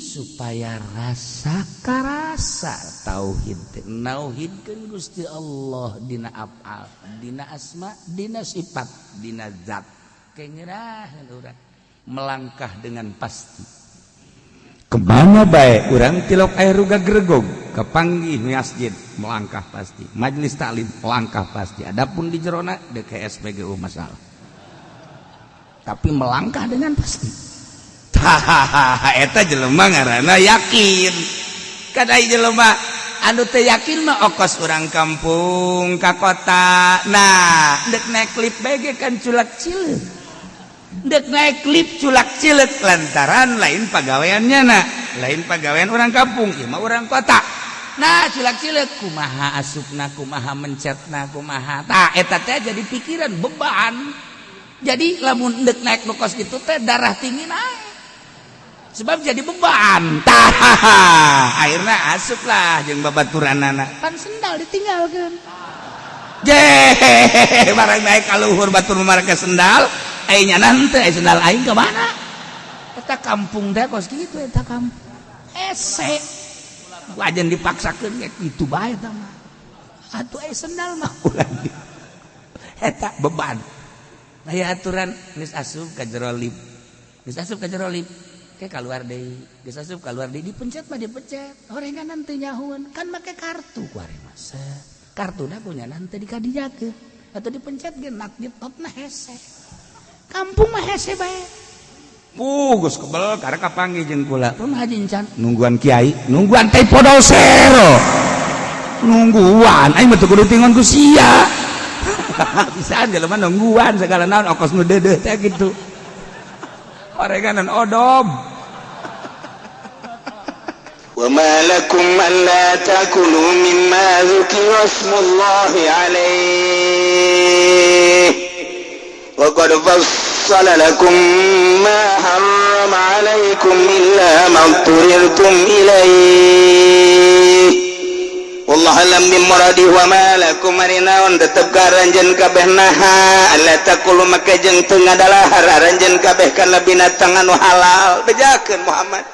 supaya rasa karasa tauhid teh, nauhidkeun Gusti Allah dina afal, dina asma, dina sifat, dina zat. Kengerahan urang melangkah dengan pasti Kemana baik urang tilok air ruga gregog kepanggih masjid, melangkah pasti, majelis taklim melangkah pasti. Adapun di jerona DKSPGU masalah, tapi melangkah dengan pasti. Hahaha, eta jelema ngaranna yakin. Kadai jelema anu teu yakin mah okos urang kampung ka kota. Nah, dek naik lift bae kan culak cileuk, dek naik lift culak cileuk, lantaran lain pagaweannya. Nah, lain pagawean orang kampung, ieu mah orang kota. Nah, culak cileuk, kumaha asupna, kumaha mencetna, kumaha. Tah, eta teh jadi pikiran beban. Jadi lamun dek naik nu kos kitu teh darah tinggi naik, sebab jadi beban. Tah, akhirnya asup lah jeung babaturanana. Pan sendal ditinggalkeun. Je, barang naik ka luhur, batur make sendal, aing nya henteu, aya sendal aing ke mana? Eta kampung teh kos kitu, eta kampung ese wajan dipaksakeun kayak gitu bae eta mah. Atuh aya sendal mah. Ulah eta beban. Aya aturan, geus asup ka jero lift, geus asup ka jero lift ke keluar deui, geus asup keluar deui, dipencet mah dipencet, horengan teu nyahueun kan make kartu. Ku ari mah kartuna punya nanti dikadiakeun atau dipencet ge nak ditotna hese. Kampung mah hese bae. Geus kebel karek kapanggih jeung kula. Pun haji encan nungguan kiai, nungguan teh podosero. Nungguan aing mah teu kudu tingon ku sia. Bisa jelema nungguan segala naon okos nu deudeuh teh kitu. Oreganan odom. وما لكم ألا تأكلوا مما ذكر اسم الله عليه وقد فصل لكم ما حرم عليكم إلا ما اضطررتم إليه. والله أعلم بمراده. وما لكم ari naon tetep ka aranjeun kabeh naha alla ta'kulu maka jeung teu ngadalahar aranjeun kabeh kana binatang anu halal. Bejakeun Muhammad,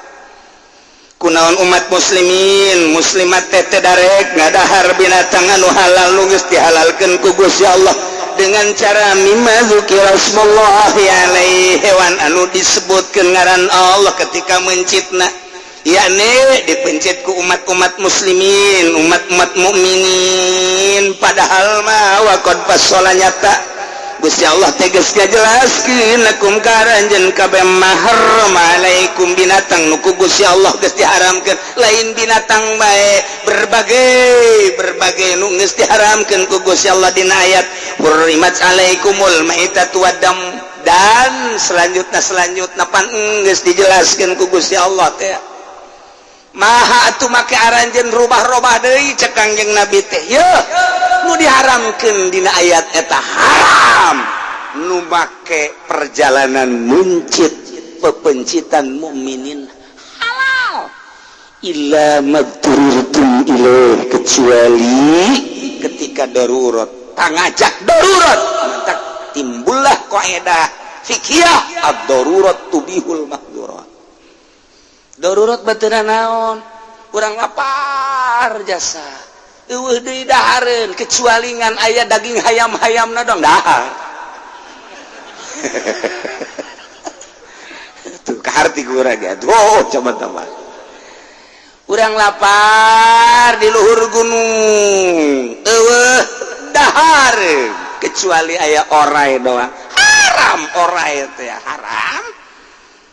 kunaon umat muslimin muslimat teh teu darek ngadahar binatang anu halal nu geus dihalalkeun ku Gusti Allah dengan cara mimma dzukira smullahi alaihi, hewan anu disebutkeun ngaran Allah ketika mencitna, yakni dipencit ku umat-umat muslimin, umat-umat mukminin. Padahal mah waqad fassola nyata Gusti Allah tegas ngajelaskeun lakum ka aranjeun kabeh ma harrama alaikum, binatang nu ku Gusti Allah geus diharamkeun. Lain binatang bae, berbagai berbagai nu geus diharamkeun ku Gusti Allah dina ayat hurrimat alaikumul maitatu waddam dan selanjutnya selanjutnya pan geus dijelaskeun ku Gusti Allah teh. Maha atuh make aranjeun rubah-robah deui? Cek Kangjeng Nabi teh, yeuh, nu diharamkeun dina ayat eta haram, nu make perjalanan muncit pepencitan mukminin halal illa madturirtum ilaih, kecuali ketika darurat, pangajak darurat. Maka timbullah kaidah fikih ad-darurat tubihul mahdurat. Darurat bateuna naon? Urang lapar jasa, eueuh deui dahareun kecuali ngan aya daging hayam-hayamna dong dahar. Tuh kaharti ku urang ya. Oh, coba tambah urang lapar di luhur gunung, eueuh dahareun kecuali aya orai doang, haram orai teh haram.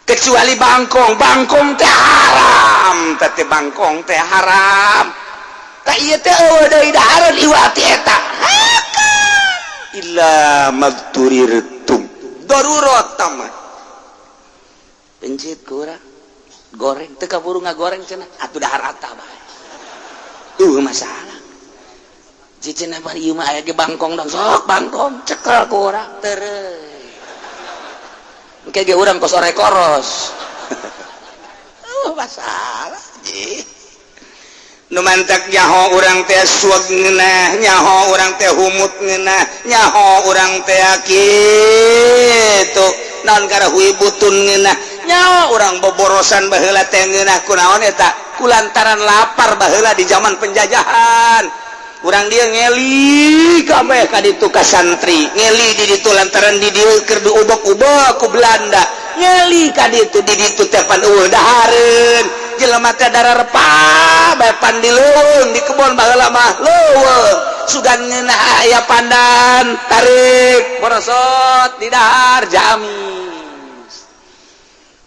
Kecuali bangkong, bangkong teh haram teh, bangkong teh haram. Tak ieu teh eueuh deui dahareun iwati eta illa madturirtum darurat tamat pencit ku urang goreng teu kaburu ngagoreng cenah atuh dahar ata bae. Tuh masalah cicina bari ieu mah aya ge bangkong dong, sok bangkong cekel ku urang tereuy. Engke ge urang kos orai koros. Oh, masalah ji. Nu mantak nyaho urang teh suag ngeunah, nyaho urang teh humut ngeunah, nyaho urang teh kitu. Naon karahui butun ngeunah, nyaho urang boborosan baheula teh ngeunah. Kunaon eta? Kulantaran lapar baheula di zaman penjajahan. Urang dia ngeli kabeh ka ditu ka santri, ngeli di ditu lantaran di dieu keur diubek-ubek ku Belanda. Ngeli ka ditu, di ditu teh pan eueuh dahareun, jelema teh dararepah bae pan di leuweung, di kebon baheula mah leuweung. Sugan ngeunah aya pandan, tarik borosot di dahar jamis.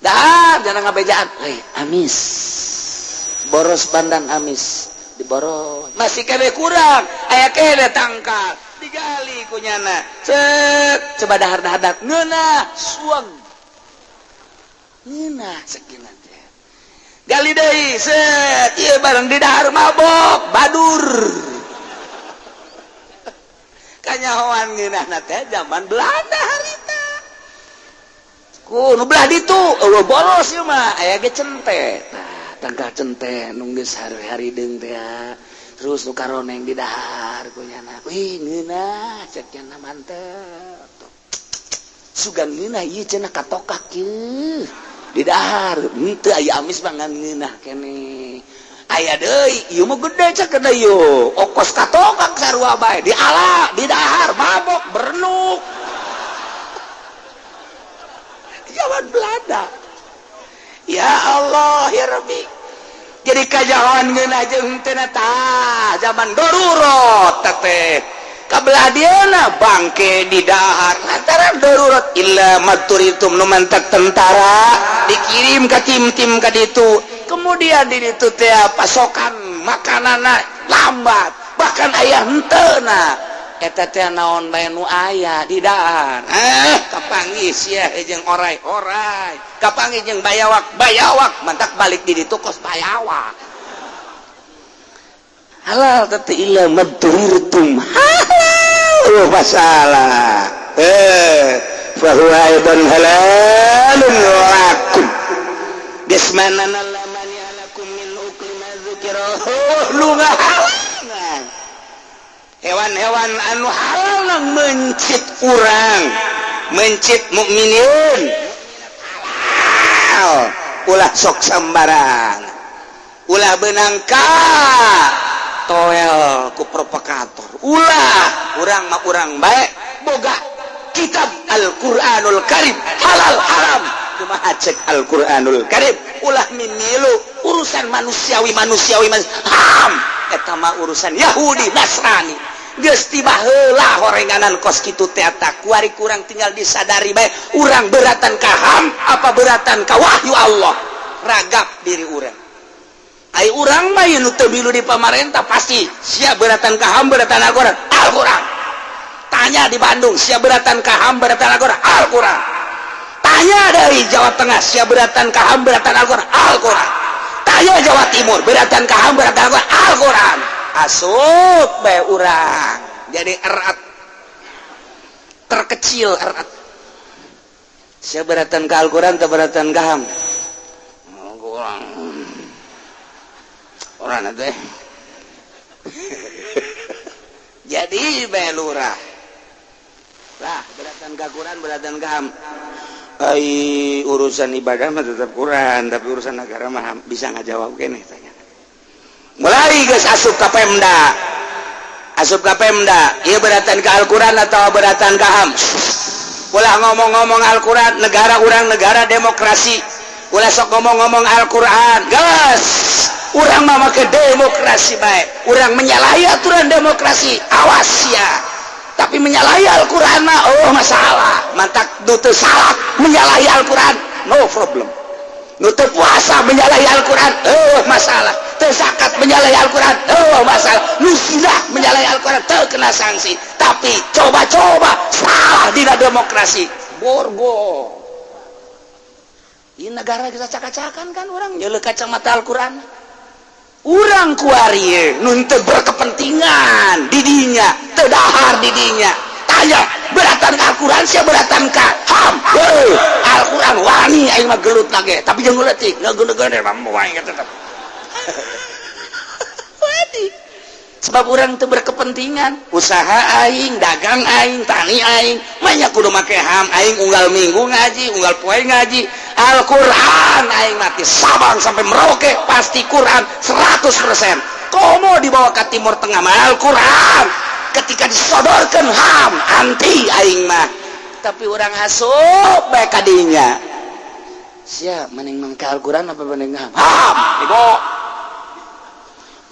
Dahar jangan ngabejaan, hei amis, boros pandan amis diboros. Masih kene kurang, aya kene tangkal digali kunyana, cek coba dahar dahar ngeunah suang ngeunah sekian teh gali deui set ieu bareng di dahar mabok badur. Kanyahoan ngeunahna teh zaman Belanda harita ku nu belah ditu eueuh boros ieu mah aya ge cente. Tah, tangkal cente nu geus hari-hari deung teh terus nu karoneng di dahar kunyana, wih ngeunah cek nya, mantep sugan ngeunah ieu cenah katokak ieu di dahar henteu aya amis mah ngan ngeunah keneh. Aya deui ieu mah gede cek deui yo okos katokak sarua bae di ala di dahar mabok berenuk zaman Belanda. Ya Allah ya Rabbi, jadi kajahoan ngeunah jeung teu tah zaman darurat teh. Kabelah dieuna bangke di dahar lantaran darurat. Illa madhthurirtum, nu mantak tentara dikirim ke tim-tim ka ditu. Kemudian di ditu teh pasokan makanan lambat, bahkan aya henteu na eta teh naon bae nu aya di dahar. Kapanggih sia jeung orai-orai, kapanggih jeung bayawak bayawak, mantak balik di ditu kos bayawak. Halal teh illa madhthurirtum, halal masalah. Fahuwa aidan halalun lakum. Geus manana lamani lakum min ukli ma dzukira, lu ngahalangan hewan-hewan anu halal nang mencit urang, mencit mukminin halal. Ulah sok sambarang, ulah benang ka toel ku provokator, ulah. Urang mah urang baik boga kitab Al-Qur'anul Karim, halal haram kumaha cek Al-Qur'anul Karim. Ulah mimilu urusan manusiawi manusiawi mas ham, eta mah urusan Yahudi Nasrani, geus tiba heula horenganan kos kitu teh. Kuari kurang tinggal disadari bae, urang beratan ka HAM apa beratan ka wahyu Allah? Ragap diri urang. Ai urang mah nu teu milu di pamarentah pasti siap beratan ka HAM, beratan Al-Qur'an. Al-Qur'an. Tanya di Bandung, siap beratan ka HAM, beratan Al-Qur'an? Al-Qur'an. Tanya dari Jawa Tengah, siap beratan ka HAM, beratan Al-Qur'an? Al-Qur'an. Tanya Jawa Timur, beratan ka HAM, beratan Al-Qur'an? Al-Qur'an. Asup bae urang jadi erat terkecil erat. Siap beratan ka Al-Qur'an atau beratan ka HAM? Al-Qur'an. Orang teh jadi bae lurah lah, beratan ka Quran, beratan ka HAM. Ai urusan ibadah mah tetap Quran, tapi urusan negara mah bisa ngajawab keneh. Tanya mulai geus asup ka Pemda, asup ka Pemda ieu, beratan ka Al-Quran atau beratan ka HAM? Ulah ngomong-ngomong Al-Quran, negara urang negara demokrasi, ulah sok ngomong-ngomong Al-Quran. Gas, urang mah make demokrasi bae. Urang menyalahi aturan demokrasi, awas ya. Tapi menyalahi Al-Quran mah oh masalah. Mantak nu teu salat menyalahi Al-Quran, no problem. Nu teu puasa menyalahi Al-Quran, oh masalah. Teu zakat menyalahi Al-Quran, oh masalah. Nu zina menyalahi Al-Quran teu kena sanksi, tapi coba-coba salah dina demokrasi, borgo. Ini negara kita cakap-cakan kan, orang nyeuleuh kacamata Al-Quran. Urang kuari nu teu berkepentingan didinya, teu dahar didinya, tanya beratan ka Al-Quran sia, beratan ka HAM? Heuh, Al-Quran wani aing mah gelut lagi, tapi jeung leutik ngageuneun mah aing tetep wani, sebab urang teu berkepentingan. Usaha aing, dagang aing, tani aing, banyak kudu make HAM. Aing unggal minggu ngaji, unggal poe ngaji Al-Quran. Aing mati Sabang sampai Merauke pasti Quran 100%. Komo dibawa ke Timur Tengah mah Al-Quran. Ketika disodorkan HAM, anti aing mah, tapi orang asup bae kadinya. Siap mending mangke Al-Quran apa mending HAM? HAM. Bego,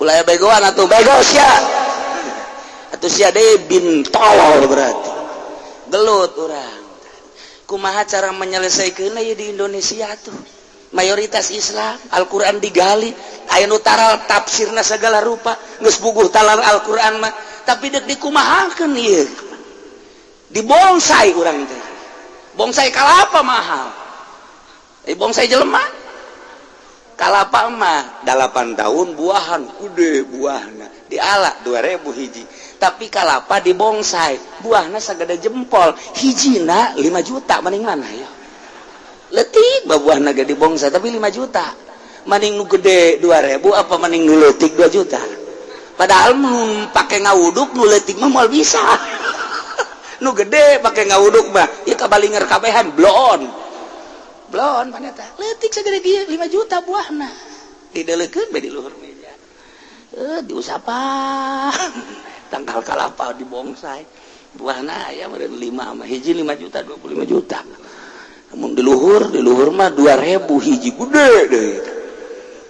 ulah begoan atuh. Bego sia atuh, sia deui bin tolol. Berarti gelut urang. Kumaha cara menyelesaikan ya di Indonesia tuh mayoritas Islam, Al-Quran digali, aya nu taral tafsirna segala rupa, geus puguh talar Al-Quran mah, tapi dek dikumahakeun ieu? Dibonsai urang teh, bonsai kalapa mahal. Bonsai jelema kalapa mah 8 tahun buahan, gede buahna, diala 2000 hiji. Tapi kalapa di bonsai buahna sagede jempol, hijina 5 juta. Mending mana ya? Letik buahna gede bonsai tapi 5 juta. Mending nu gede 2000 apa mending nu leutik 2 juta? Padahal mun pake ngawuduk nu leutik mah moal bisa, nu gede pake ngawuduk mah ya kabalinger kabehan, bloon bloon. Paneta leutik segede kieu 5 juta buahna, dideulekeun bae di luhur meja. Diusapan tangkal kalapa di bonsai, buahna aya meureun 5 mah, hiji 5 juta, 25 juta. Namun di luhur mah 2000 hiji, gede deh.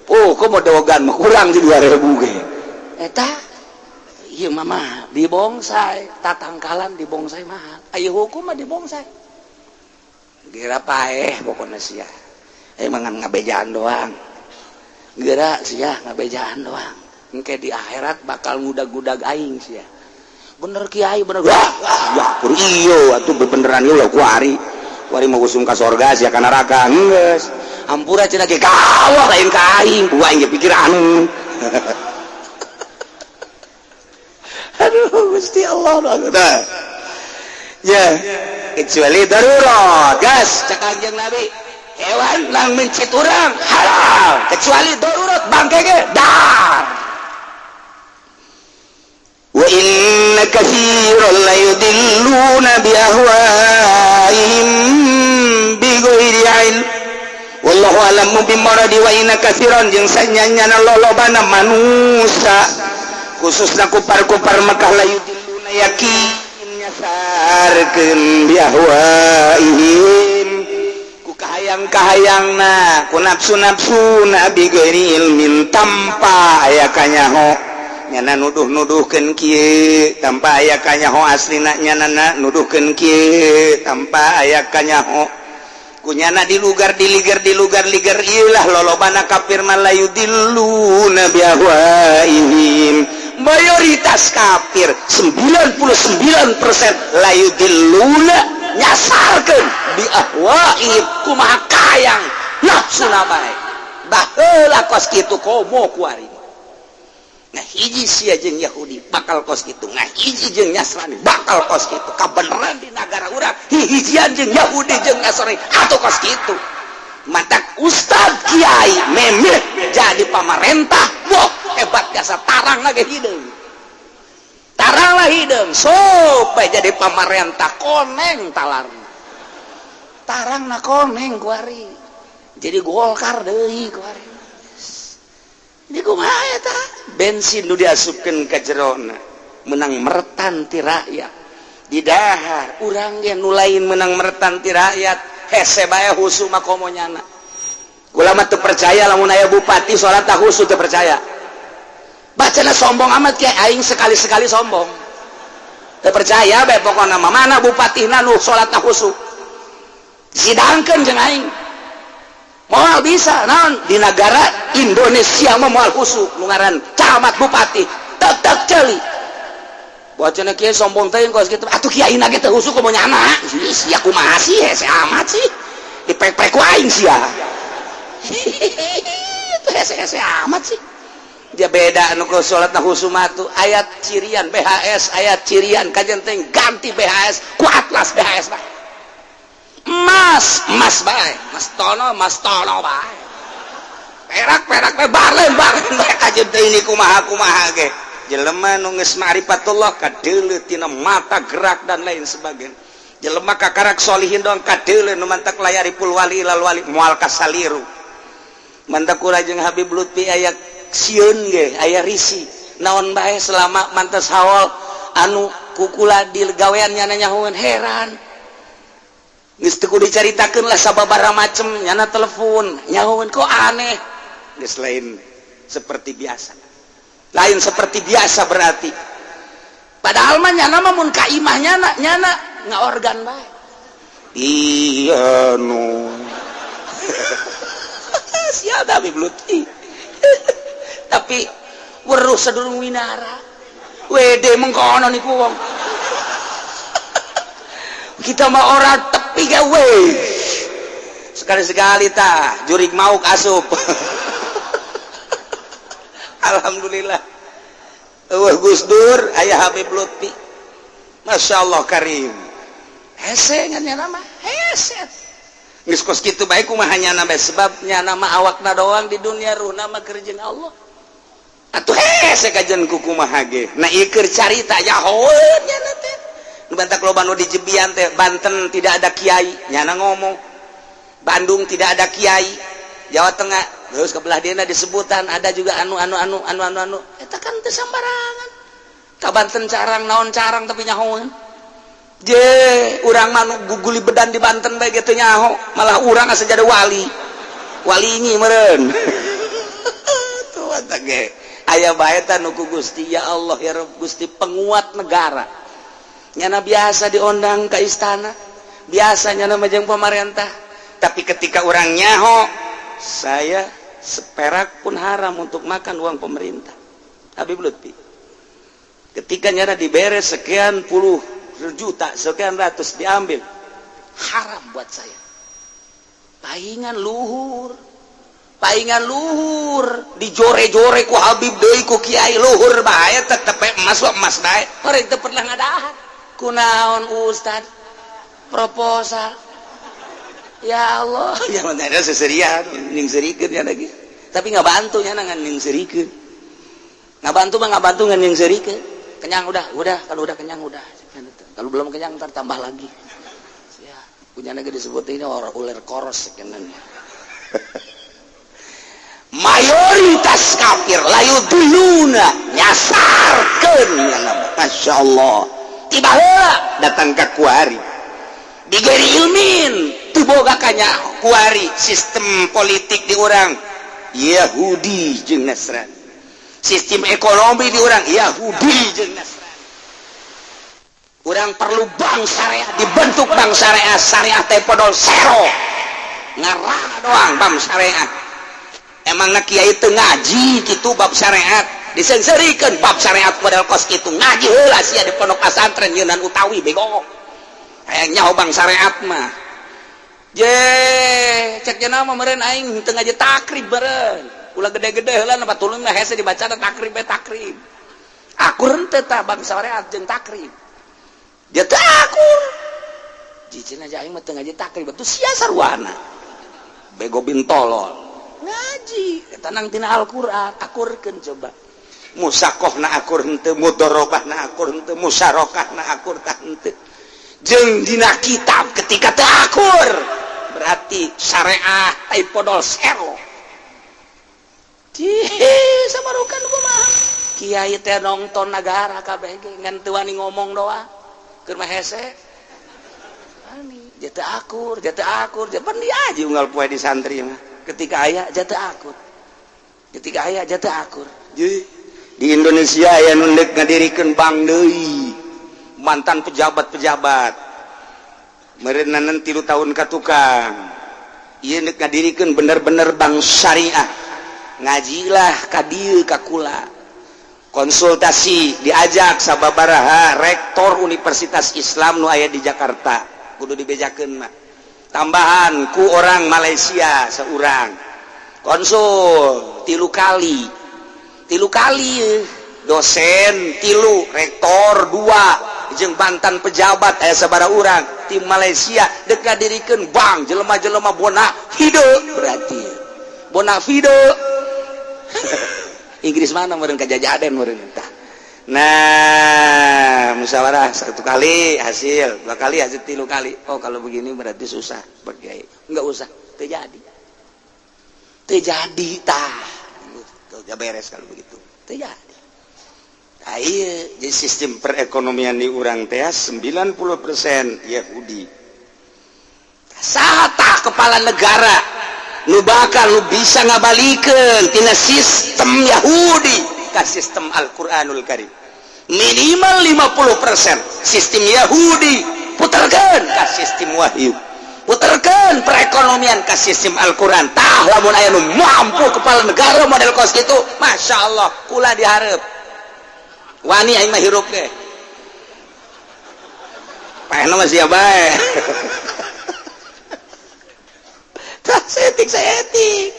Oh, kok mau dogan mah kurang di 2000 ge. Eta Iya mama dibongsai, tatangkalan dibongsai mahal. Ayo hukum mah dibongsai. Geura paeh pokoknya sia. Emang ngabejaan doang. Geura sia ngabejaan doang. Engke di akhirat bakal ngudag-ngudag aing sia. Bener kiai, bener. Wah, ya iyo atuh bebeneran ieu lah kuari. Kuari mau usum ka sorga sia ka neraka. Geus. Hampura cenah ge. Ka Allah, lain ka aing. Ku aing ge pikiran. Aduh, Gusti Allah. Nah. Ya, kecuali darurat, gas cek Kanjeng Nabi, hewan lang mencit urang halal kecuali darurat, bangke ge dar. Wa inna katsiran la yudilluna bi ahwaihim bi ghairi ilm wallahu a'lamu bimuradi. Wa inna katsiran, jeung sanyanyana lolobana manusia, khususna kupar-kupar Mekah, la yudilluna, yakin nyasarkeun, bi ahwaihim, ku kahayang-kahayangna, ku nafsu-nafsuna, bi ghairi ilmin, tanpa aya kanyaho. Nyana nuduh-nuduhkeun kieu tanpa aya kanyaho, aslina nyana nuduhkeun kieu tanpa aya kanyaho, kunyana dilugar diligar dilugar ligar. Ilah lolobana kafir mah, la yudilluna bi ahwaihim, mayoritas kafir 99% la yudilluna, nyasarkeun, bi ahwaihim, kumaha kayang nafsuna bae. Baheula kos kitu, komo kuari. Nah, hiji sia jeung Yahudi bakal kos kitu, nah hiji jeung Nasrani bakal kos kitu. Kabeneran di negara urang hihijian jeung Yahudi jeung Nasrani atau kos kitu. Matak ustad kiai memeh jadi pamarentah, wah hebat jasa, tarang lagi hideung, tarang lah hideung supaya jadi pamarentah. Koneng talar tarang na koneng kuari jadi Golkar deui kuari. Ini kumaha eta bensin nu diasupkeun ka jerona menang meretan ti rakyat di dahar. Urang ge nu lain menang meretan ti rakyat, hese bae husu mah komo nyana. Kula mah teu percaya lamun aya bupati salat tak husu, teu percaya. Bacana sombong amat kayak aing, sekali-sekali sombong. Teu percaya bae pokona mah. Mana bupatina nu salat tak husu, sidangkeun jeung aing. Moal bisa. Naon, di negara Indonesia mah moal husu nu ngaran camat bupati, tetep ceuli. Bacana kieu sombong teuing kos kitu atuh, kiai na ge teu husu, komo nyana. Sia kumaha sih, hese amat sih, dipek-pek ku aing sia. Itu hese-hese amat sih. Dia beda nu salat na husu mah tuh ayat cirian BHS, ayat cirian kajen teh ganti BHS ku Atlas BHS bae, emas emas bae, Mas Tono Mas Tono bae, perak perak bae, barlen barlen bae. Kajen teh ini kumaha kumaha ge jelema nu geus ma'rifatullah kadeuleu tina mata gerak dan lain sebagainya. Jelema kakarak solihin doang kadeuleu, nu mantak la ya'riful wali illal wali, moal kasaliru. Mantak kula jeung Habib Lutfi aya sieun ge, aya risi naon bae, selama mantas haul anu kukula di gawean nyana nyahoeun. Heran, geus teu kudu dicaritakeun lah, sababaraha macem nyana telepon nyahoeun kok aneh, geus lain seperti biasa, lain seperti biasa berarti. Padahal mah nyana mah mun ka imah nyana, nyana ngaorgan bae. Iya nu Siapa Habib Lutfi, tapi weruh sadurung winara wede mengkono niku wong. Kita mah orang tepi gawe sekali-sekali tah jurig mauk asup. Alhamdulillah. Eueuh Gus Dur, aya Habib Lutfi. Masya Allah karim. Hese nya nama hese. Geus kos kitu bae, kumaha nyana bae, sebab nyana mah awakna doang di dunia, ruhna mah keur jeung Allah. Atuh hese kajen ku kumaha ge. Nah, ieu keur carita nyahoeun nyana teh. Nu bantak loba nu dijebian teh, Banten tidak ada kiai, nyana ngomong. Bandung tidak ada kiai, Jawa Tengah terus ke belah dina disebutan ada juga anu anu anu anu anu anu eta kan teu sambarangan. Ka Banten carang naon carang, tapi nyahoeun je. Urang mah nu guguli bedan di Banten bae gitu nyaho, malah urang asa jadi wali wali ini meureun. Tuh eta ge Aya bae tah nu ku Gusti, ya Allah ya Rabb, Gusti penguat negara. Nyana biasa diondang ke istana, biasanya nama jeung pemerintah. Tapi ketika orang nyaho, saya seperak pun haram untuk makan uang pemerintah. Habib Lutfi. Ketika nyana dibere sekian puluh juta, sekian ratus diambil, haram buat saya. Paingan luhur, paingan luhur dijore-jore ku Habib deui, ku kiai, luhur bae, tetep emas emas bae. Orang teu pernah ngadahar. Kunaon, Ustad? Proposal. Ya Allah, ya mana seserian ning serikeun ya lagi. Tapi nggak bantu nya, ngan ning serikeun. Nggak bantu mah nggak bantu, ngan ning serikeun. Kenyang udah, kalau udah kenyang udah. Kalau belum kenyang, ntar tambah lagi. Ya, punya lagi disebut ini orang ular koros sekian. Mayoritas kafir layudilluna, nyasarkeun ya. Masya Allah, tiba heula datang ke kuari bighairi ilmin, teu boga kanya kuari. Sistem politik di urang Yahudi jeung Nasrani, sistem ekonomi di urang Yahudi jeung Nasrani. Urang perlu bank syariah, dibentuk bank syariah. Syariah teh podol sero, ngarah doang bank syariah. Emang kiai itu ngaji gitu bab syariat, disengserikan bab syariat model kos itu. Ngaji heula sia di pondok pesantren Yunan utawi bego, hayang nyaho bank syariat mah. Je cek nama meureun aing teu ngaji Taqrib beureun, ulah gede-gede heula na tulung mah hese dibaca Taqrib bae. Taqrib akur henteu tah bank syariat jeung Taqrib? Dia teu akur. Jicin aja aing mah teu ngaji Taqrib tuh sia sarwana bego bin tolol. Ngaji tenang tina Al-Qur'an, akurkeun coba. Musakoh na akur henteu, mudorobah na akur henteu, musyarakah na akur tah henteu jeung dina kitab? Ketika teu akur, berarti syariah tai podol sero. Cih, samarukan kumaha kiai teh nongton negara kabeh ge ngan teu wani ngomong doang, keur mah hese ani jatuh akur, jatuh akur. Japan dia aja unggal poe di santri mah ketika aya jatuh akur, ketika aya jatuh akur. Jadi, di Indonesia aya nu ndek ngadirikeun bank deui, mantan pejabat-pejabat meureunan 3 tahun ka tukang ieu ndek ngadirikeun bener-bener bank syariah. Ngajilah ka dieu ka kula, konsultasi, diajak sababaraha rektor Universitas Islam nu aya di Jakarta, kudu dibejakeun mah, tambahan ku orang Malaysia seorang. Konsul tilu kali, tilu kali, dosen tilu, rektor dua, jeung mantan pejabat aya sabaraha urang tim Malaysia dek ngadirikeun bank. Jelema-jelema bona fide, berarti bona fide Inggris mana meureun, kajajaden meureun tah. Nah, musyawarah satu kali hasil, dua kali hasil, tilu kali. Oh, kalau begini berarti susah, Pak Kiai. Enggak usah, terjadi. Terjadi tah. Ya beres kalau begitu. Terjadi. Nah, iya, jadi sistem perekonomian di urang teh 90% Yahudi. Saha tah kepala negara nu bakal lu bisa ngabalikeun tina sistem Yahudi ka sistem Al-Qur'anul Karim? Minimal 50% sistem Yahudi putarkan ke sistem wahyu, putarkan perekonomian ke sistem Al-Quran. Tah, lamun aya nu mampu kepala negara model kos itu, Masya Allah, kula diharap wani aing mah hirup ge. Paehna mah sia bae. Tah, saeutik saeutik.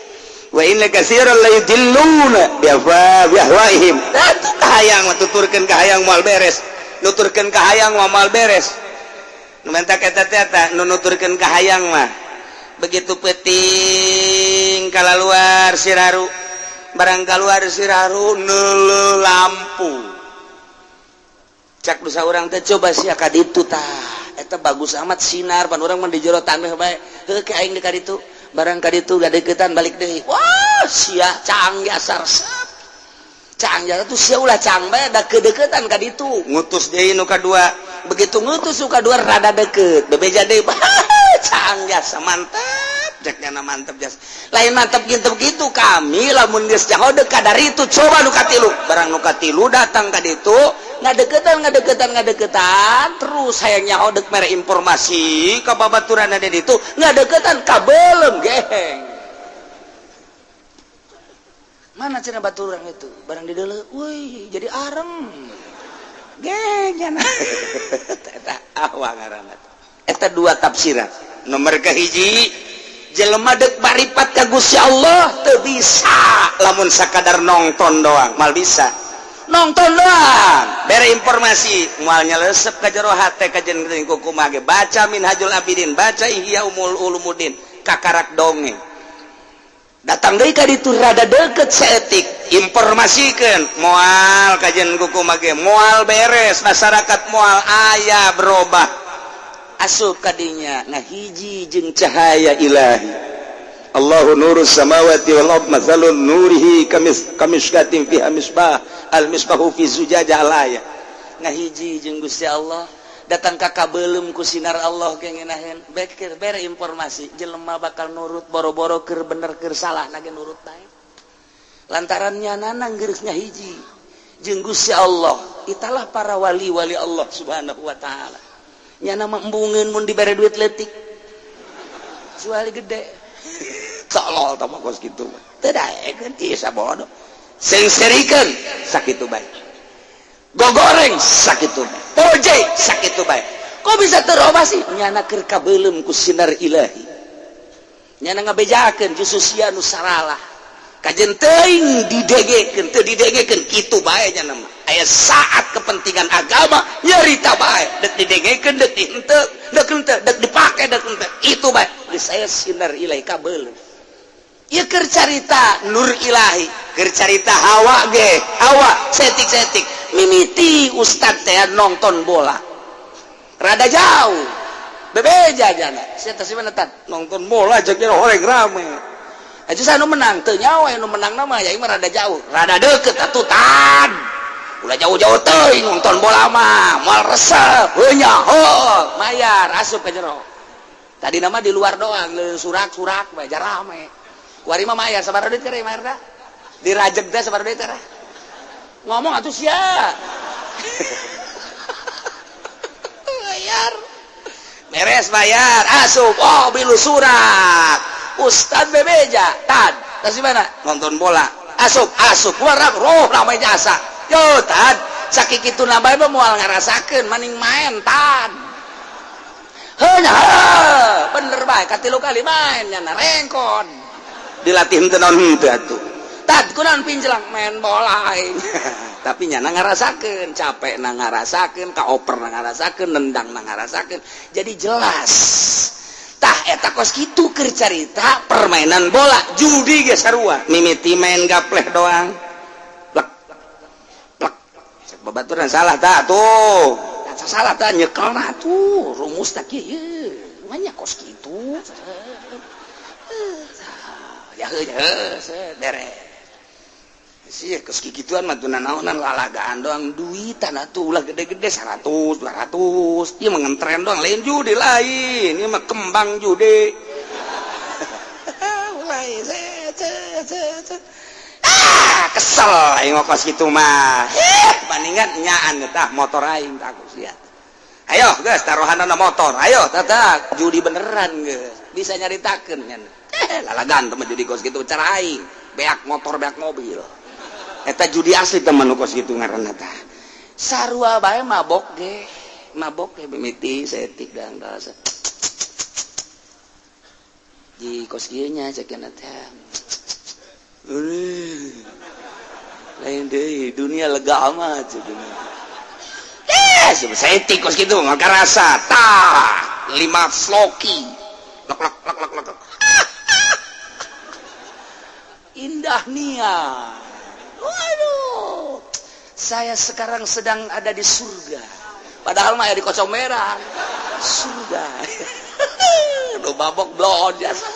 Wa inna katsiran la yudilluna bi ahwaihim. Tah, tuh kahayang mah, tuturkeun kahayang moal beres, nuturkeun kahayang mah moal beres. Nu mentak eta teh, eta nu nuturkeun kahayang mah begitu penting kalaluar siraru, barang keluar siraru neuleuh lampu. Cak dosa urang teh, coba sia ka ditu tah, eta bagus amat sinar, pan urang mah di jero taneuh bae. Heuh, ke aing di ka ditu. Barang ka ditu gadeukeutan, balik deui, wah sia cang jasar sep cang jasar tuh sia, ulah cang bae da kedeukeutan ka ditu. Ngutus deui nu kadua. Begitu ngutus nu kadua rada deket, bebeja deui, cang jasa mantap. Cek nyana mantep jas. Lain mantep gitu gitu, kami lamun geus nyaho deuk kadar itu, coba nu katilu. Barang nu katilu datang ka ditu, ngadeukeutan, ngadeukeutan, ngadeukeutan terus, hayang nyaho, deuk mere informasi ka babaturan di ditu, ngadeukeutan kabeuleum geheng. Mana cenah baturan itu? Barang di deuleu, wih, jadi areng. Geheng nyana. Eta ahwa ngaranna. Eta dua tafsiran. Nomor kahiji, jelema dek maripat ka Gusti Allah teu bisa lamun sakadar nongton doang. Mal bisa nongton doang, bere informasi moal nyelesep ka jero hate. Kajen kumaha ge baca Minhajul Abidin, baca Ihya Umul Ulumuddin, kakarak dongeng. Datang deui ka ditu, rada deket saeutik, informasikeun, moal kajen kumaha ge moal beres, masyarakat moal aya berubah. Asup kadinya, ngahiji jeung cahaya ilahi. Allahu nurus samawati wal ard, matsalun nurihi kamis kamishkatin fiha misbah, al misbahu fi zujajah, al ayah. Ngahiji jeung Gusti Allah, datang ka kabeuleum ku sinar Allah, kengenaheun beker, bere informasi, jelema bakal nurut boro-boro keur bener, keur salah nage nurut bae, lantaran nyanana geus ngahiji jeung Gusti Allah. Italah para wali-wali Allah Subhanahu wa taala. Nyana mah embungeun mun dibere duit leutik, jual gede. Tolol tah mah kos kitu mah. Teu daekeun ieu sabodo. Sengserikeun sakitu bae, gogoreng sakitu bae, proyek sakitu bae. Kok bisa terobah sih? Nyana keur kabeuleum ku sinar ilahi. Nyana ngabejakeun justru sia nu saralah. Kajen teuing didegekeun, teu didegekeun, kitu bae nyana mah. Aya saat kepentingan agama nyarita bae, dek didengekeun, dek dihenteu, dek henteu, dek dipake, dek henteu, itu bae. Geus aya sinar ilahi, kabeuleum. Ieu keur carita nur ilahi, keur carita hawa ge, hawa setik-setik. Mimiti ustad teh nonton bola. Rada jauh. Bebeja jana. Sia teh mana tan? Nonton bola cek horeng rame. Aja saya nu menang, teu nyawa nu menang nama ya mah rada jauh, rada deket atuh tan. Ulah jauh-jauh teuing nonton bola mah, moal resep, heuh nya, heuh, mayar asup ka jero. Tadi nama di luar doang, surak-surak bae rame. Kuari mah mayar sabaraha duit kere mayar dah? Dirajeg teh sabaraha duit teh? Ngomong atuh sia. Bayar. Beres bayar, asup, oh bilu surak. Ustad bebeja, tad, tas mana? Nonton bola. Asup, asup, warang roh ramai jasa. Yo tad, sakit itu nambah mah moal ngarasakeun, maning main tad. Heuh nya, bener bae, katilu kali main nya rengkon. Dilatih teu naon henteu atuh. Tad, kunaon pinjelang main bola aing. Tapi nyana ngarasakeun, capek na ngarasakeun, kaoper na ngarasakeun, nendang na ngarasakeun. Jadi jelas. Tah eta kos kitu keur carita permainan bola, judi ge sarua. Mimiti main gapleh doang. Plek. Plek. Cek babaturan salah tah tuh. Salah tah nyekelna tuh, rumus tah kieu. Manya kos kitu. Ya heuh heuh beres. Sih kos kikituan mah teu naonan, lalagaan doang, duitan atuh ulah gede-gede, 100 200. Ieu mah ngentren doang, lain judi, lain ieu mah kembang judi. Mulai set set set, ah kesel aing kos kitu mah. Eh, bandingan nyaan tah motor aing takut sia. Ayo geus, taruhanana motor, ayo tatak judi beneran geus bisa nyaritakeun nya. Eh, lalagan teh mah judi kos kitu, cara aing beak motor, beak mobil. Eta judi asli teman kos gitu ngaranna tah. Sarua bae mabok ge, mabok ge mimiti saeutik dang rasa di kos kieu nya, cek teh lain deui dunia, lega amat dunia. Eh, saeutik kos kitu mah karasa tah lima floki, lok lok lok lok lok, indah nia. Waduh, saya sekarang sedang ada di surga. Padahal mah ya di kocong merah. Surga. Udah mabok blon jasa.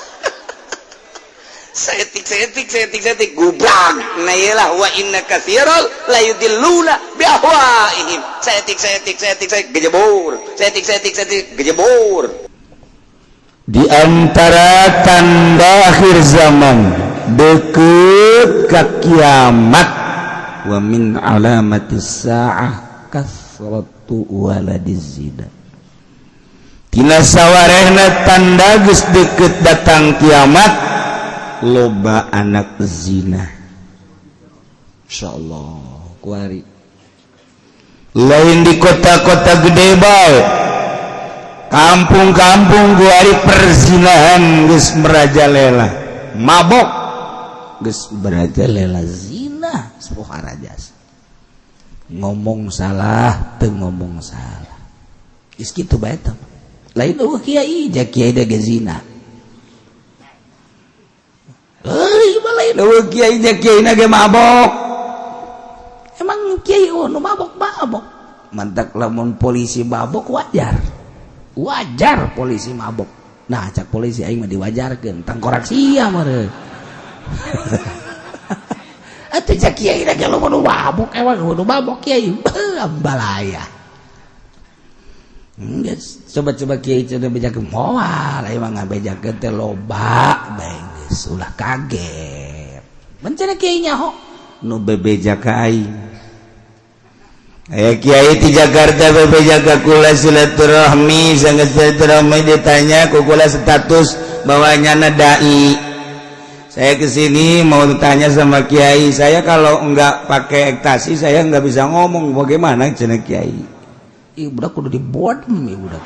Setik setik setik setik gubrak. Nah iyalah, wa inna katsiran la yudilluna bi ahwaihim. Setik setik setik setik gejebur. Setik setik setik gejebur. Di antara tanda akhir zaman, deket ke kiamat, wa min alamatis sa'ah kasratu waladiz zina. Tina sawarehna tanda geus deket datang kiamat, loba anak zina. Insyaallah kuari lain di kota-kota gede bae, kampung-kampung kuari perzinahan geus merajalela, mabok geus merajalela, zina raja, ngomong salah teu ngomong salah geus kitu bae. Teh lain euweuh kiai, ja kiai da ge zina euy mah, lain euweuh kiai, ja kiai na ge mabok. Emang kiai, oh, nu mabok mabok mantak lamun polisi mabok wajar, wajar polisi mabok. Nah, cak polisi aing mah diwajarkeun, tangkorak sia meureun. Atuh cak kiai na ge nu mabok, emang nu mabok kiai balaya. Geus coba-coba kiai cenah bejakeun moal, emang ngabejakeun teh loba bae, geus ulah kaget. Bencana kiai nyaho nu bebeja ka aing. Aya kiai di Jakarta bebeja ka kula silaturahmi, sangat silaturahmi, ditanya ku kula status bahwa nyana dai. Saya kesini mau tanya sama kiai, saya kalau enggak pakai ekstasi saya enggak bisa ngomong, bagaimana cenah kiai? Ih, budak kudu dibodem, ieu budak.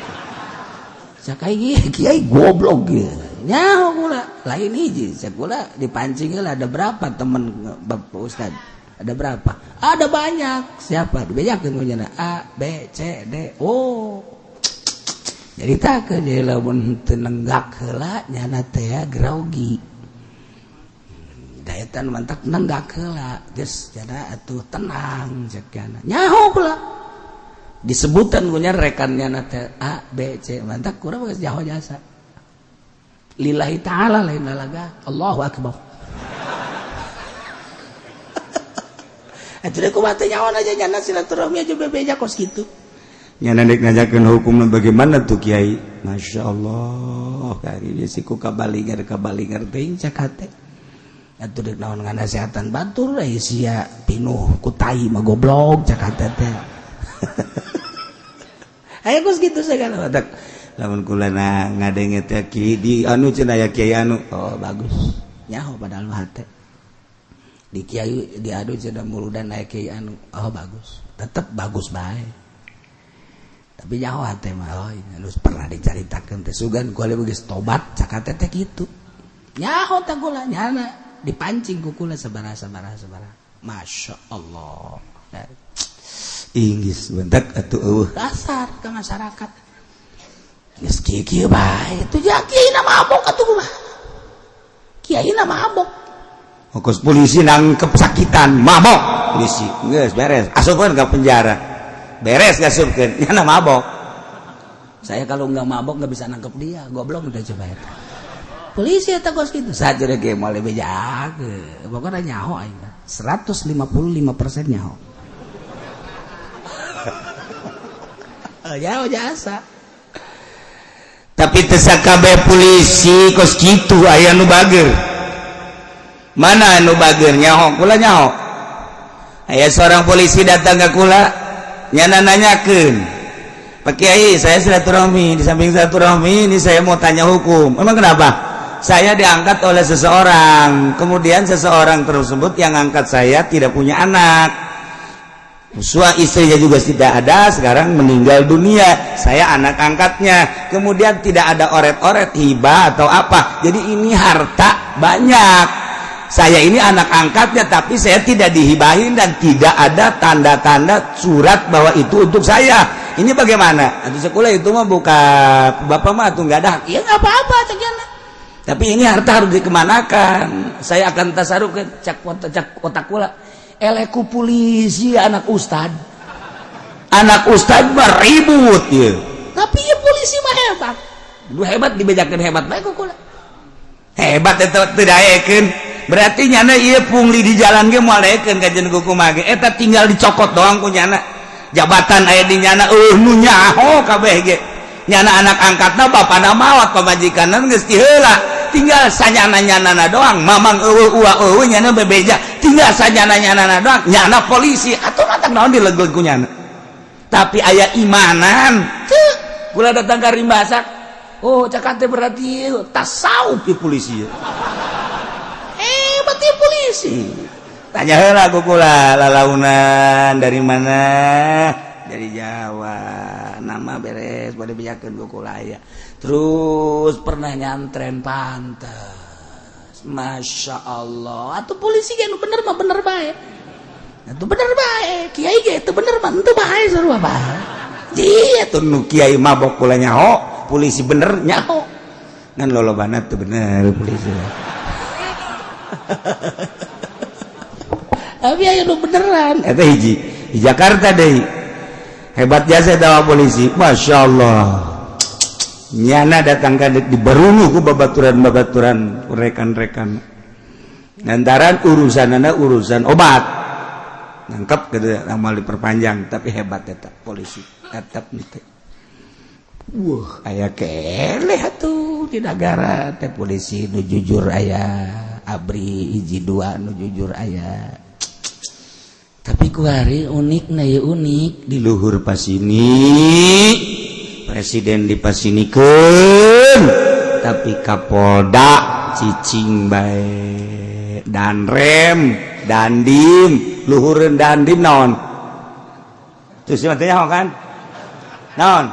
Cak kiai, kiai goblok ge. Nyaho kula, lain hiji, cak kula dipancing heula, ada berapa temen Bapak Ustad? Ada berapa? Ada banyak. Siapa? Dibejakeun ku nyana A, B, C, D. Oh. Jadi tak jadi lamun teu nenggak heula nyana teh grogi. Daetan mantak nenggak heula, geus jana atuh tenang cek nyana. Nyaho kula. Disebutan punya rekannya nate A B C, mantak kurang geus nyaho jasa. Lillahi ta'ala, lain lalaga. Allahu akbar. Atuh kumaha teh nyaho aja nyana silaturahmi aja bebeja kos kitu. Nyana dek ngajakeun hukumna bagaimana tuh kiai? Masya Allah, kari dia siku kabalingar kabalingar teuing cak hate. Atuh dek naon nganasehatan batur euy sia pinuh ku tai mah goblok cak hate teh. Aya kos kitu segala batak. Lamun kula na ngadenge teh ki di anu cenah aya kiai anu, oh bagus. Nyaho padahal mah hate. Di kiai di anu cenah muludan aya kiai anu, oh bagus. Tetep bagus bae. Tapi nyaho hate mah, oh ini pernah dicaritakeun teh sugan ku geus tobat cak hate teh kitu. Nyaho teh kula nyana dipancing ku kula sabaraha sabaraha sabaraha. Masya Allah. Inggis bentak atuh eueuh dasar ke masyarakat. Geus kieu-kieu bae atuh ja kiai na mabok atuh kumaha. Kiai na mabok. Ongkos polisi nangkep sakitan mabok polisi geus beres asupkeun ka penjara. Beres ngasupkeun nyana mabok. Saya kalau nggak mabok nggak bisa nangkep dia, goblok udah coba eta. Polisi eta kos kitu saja ge moal bejakeun. Pokokna nyaho aing 155% nyaho. Jauh jasa. Tapi teu sakabeh polisi kos kitu, aya nu bager. Mana anu bager nyaho kula nyaho. Aya seorang polisi datang ke kula nyana nanyakeun, "Pak Kiai, saya silaturahmi, di samping silaturahmi ini saya mau tanya hukum." "Emang kenapa?" "Saya diangkat oleh seseorang, kemudian seseorang tersebut yang angkat saya tidak punya anak. Sua istrinya juga tidak ada, sekarang meninggal dunia. Saya anak angkatnya. Kemudian tidak ada oret-oret hibah atau apa. Jadi ini harta banyak. Saya ini anak angkatnya, tapi saya tidak dihibahin dan tidak ada tanda-tanda surat bahwa itu untuk saya. Ini bagaimana?" Atau sekolah itu mah bukan bapak mah tuh nggak ada hak. "Ya nggak apa-apa," cek. "Tapi ini harta harus dikemanakan? Saya akan tasaruf ke cak cak otak kula. Eleku polisi anak ustad. Anak ustad mah ribut ya. Tapi ya polisi mah hebat. Lu hebat dibejakeun hebat bae ku kula. Hebat eta teu daekeun. Berarti nyana ieu pungli di jalan ge moal daekeun kajen ku kumaha ge. Eta tinggal dicokot doang ku nyana. Jabatan aya di nyana eueuh nu nyaho kabeh ge. Nyana anak angkatna, bapana maot, pamajikanna geus tiheula, tinggal sanyana-nyanana doang. Mamang eueuh, uwa eueuh, nyana bebeja, tinggal sanyana-nyanana doang. Nyana polisi atuh, matak naon dilegleg ku nyana, tapi aya imanan. Teu kula datang ka Rimbasak. Oh, cakap teh berarti tasawuf di polisi. Eh, berarti polisi. Tanya heula ku kula, lalaunan dari mana? Dari Jawa. Nama beres, pada bejakeun ku kula aya. Terus pernah nyantren, pantes. Masya Allah. Atau polisi kan bener mah bener bae. Itu bener bae. Kiai ge itu bener mah itu bae, seru apa? Iya tuh, nu kiai mabok kula nyaho, polisi bener nyaho. Ngan lolobana tuh bener polisi. Tapi aya nu beneran. Eta hiji. Di Jakarta deui. Hebat jasa eta polisi. Masya Allah. Nyana datang ka di barungu ku babaturan-babaturan, rekan-rekan. Lantaran urusanana urusan obat. Nangkep gitu, amal diperpanjang, tapi hebat eta polisi. Tetap nih. Wah, aya keleh atuh di negara teh polisi nu jujur aya, ABRI hiji dua nu jujur aya. Tapi kuari unik na ya, unik di luhur pasini, presiden dipasinikeun, tapi Kapolda cicing bae. Danrem, Dandim, luhureun Dandim naon? Terus teh kan naon?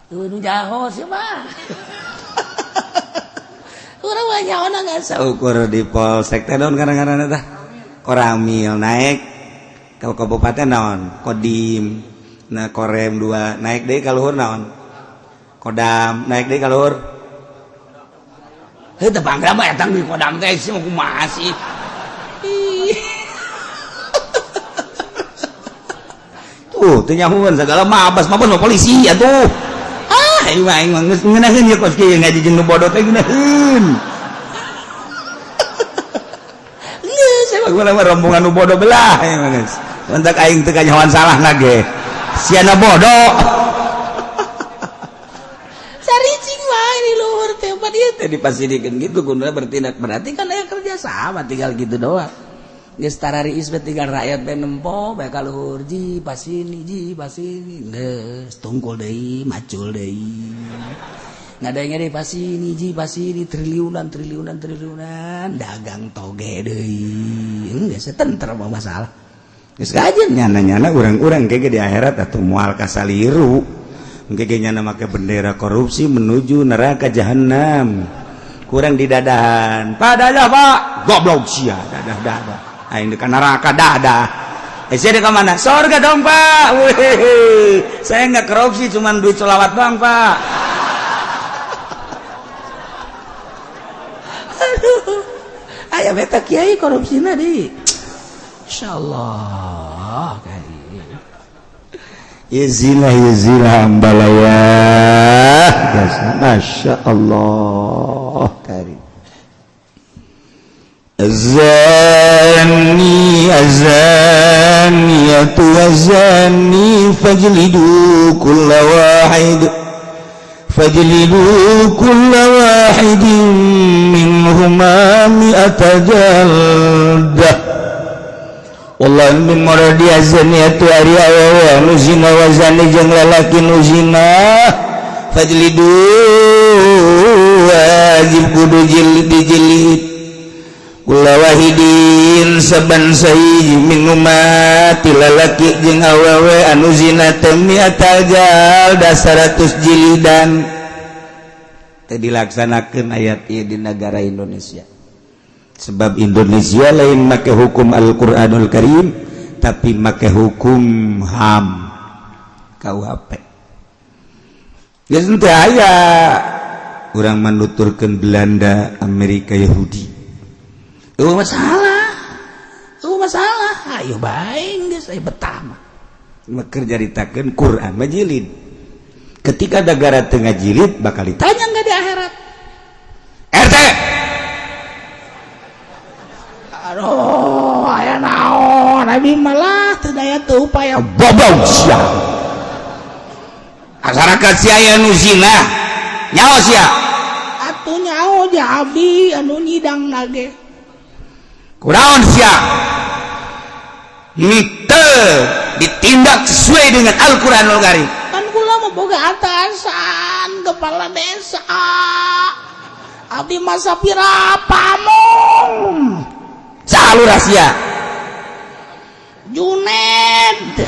Tuh nu jaho sih mah. Urang mah nyaona geus saukur di polsek teh naon ngaran-ngaranna tah? Koramil, naik ke kabupaten naon? Kodim. Nah, Korem dua, naik deui ka luhur naon? Kodam, naik deui ka luhur. Heuh, teu bangga mah eta di Kodam teh sih kumaha sih? Tuh, teu nyahueun segala mabas, mabas mah polisi atuh. Ah, aing mah aing mah geus ngeunaheun ieu kos kieu ngaji jeung nu bodoh teh ngeunaheun. Geus, saya mah rombongan nu bodoh belah aing mah geus. Mentak aing teu kanyahoan salah ge. Siana bodoh. Saricing wae di luhur teh pan ieu teh dipasirikeun gitu kuduna bertindak, berarti kan aya kerja sama, tinggal gitu doang. Geus tarariis bae, tinggal rakyat bae nempo bae ka luhur, ji pasini, ji pasini, geus tungkul deui, macul deui. Ngadenge deui pasini, ji pasini, triliunan triliunan triliunan dagang toge deui. Geus tentrem mah masalah. Geus kajian nyana-nyana urang-urang ge di akhirat atuh moal kasaliru. Engke ge nyana make bendera korupsi menuju neraka jahanam. Kurang di dadahan. Padahal Pak, goblok sia dadah-dadah. Aing di neraka dadah. Eh, saya di mana? Sorga dong, Pak. Wih, saya nggak korupsi, cuman duit solawat doang, Pak. Aduh, aya beta kiai korupsina di. Insyaallah ya zina, ya zina ambalaya. Masya Allah karim. الزاني الزانية والزاني فاجلدوا كل واحد منهما 100 جلدة. والله min muradi azaniyatu ari awewe anu zina wa zani jeung lalaki nu zina, fajlidu wajib kudu jilid dijilid kula wahidin saban sahiji minhuma ti lalaki jeung awewe anu zina teh mi'ata jaldah 100 jilidan. Teh dilaksanakeun ayat ieu di negara Indonesia, sebab Indonesia lain make hukum Al-Qur'anul Karim, tapi make hukum HAM, KUHP. Geus teu aya urang manuturkeun Belanda, Amerika, Yahudi. Eueuh masalah, eueuh masalah, ayo bae geus aya betah mah. Keur nyaritakeun Quran mah jilid. Ketika negara tengah jilid bakal ditanya nggak di akhirat? RT. Aduh, aya naon? Abi malah teu daya teu upaya, goblok sia. Masyarakat sia aya nu zina, nyaho sia? Atuh nyaho, ja abdi anu nyidang nage. Kunaon sia henteu ditindak sesuai dengan Al-Qur'anul Karim? Kan kula mah boga atasan kepala desa, abdi masa pira pamong. Saha lurah sia? Junet.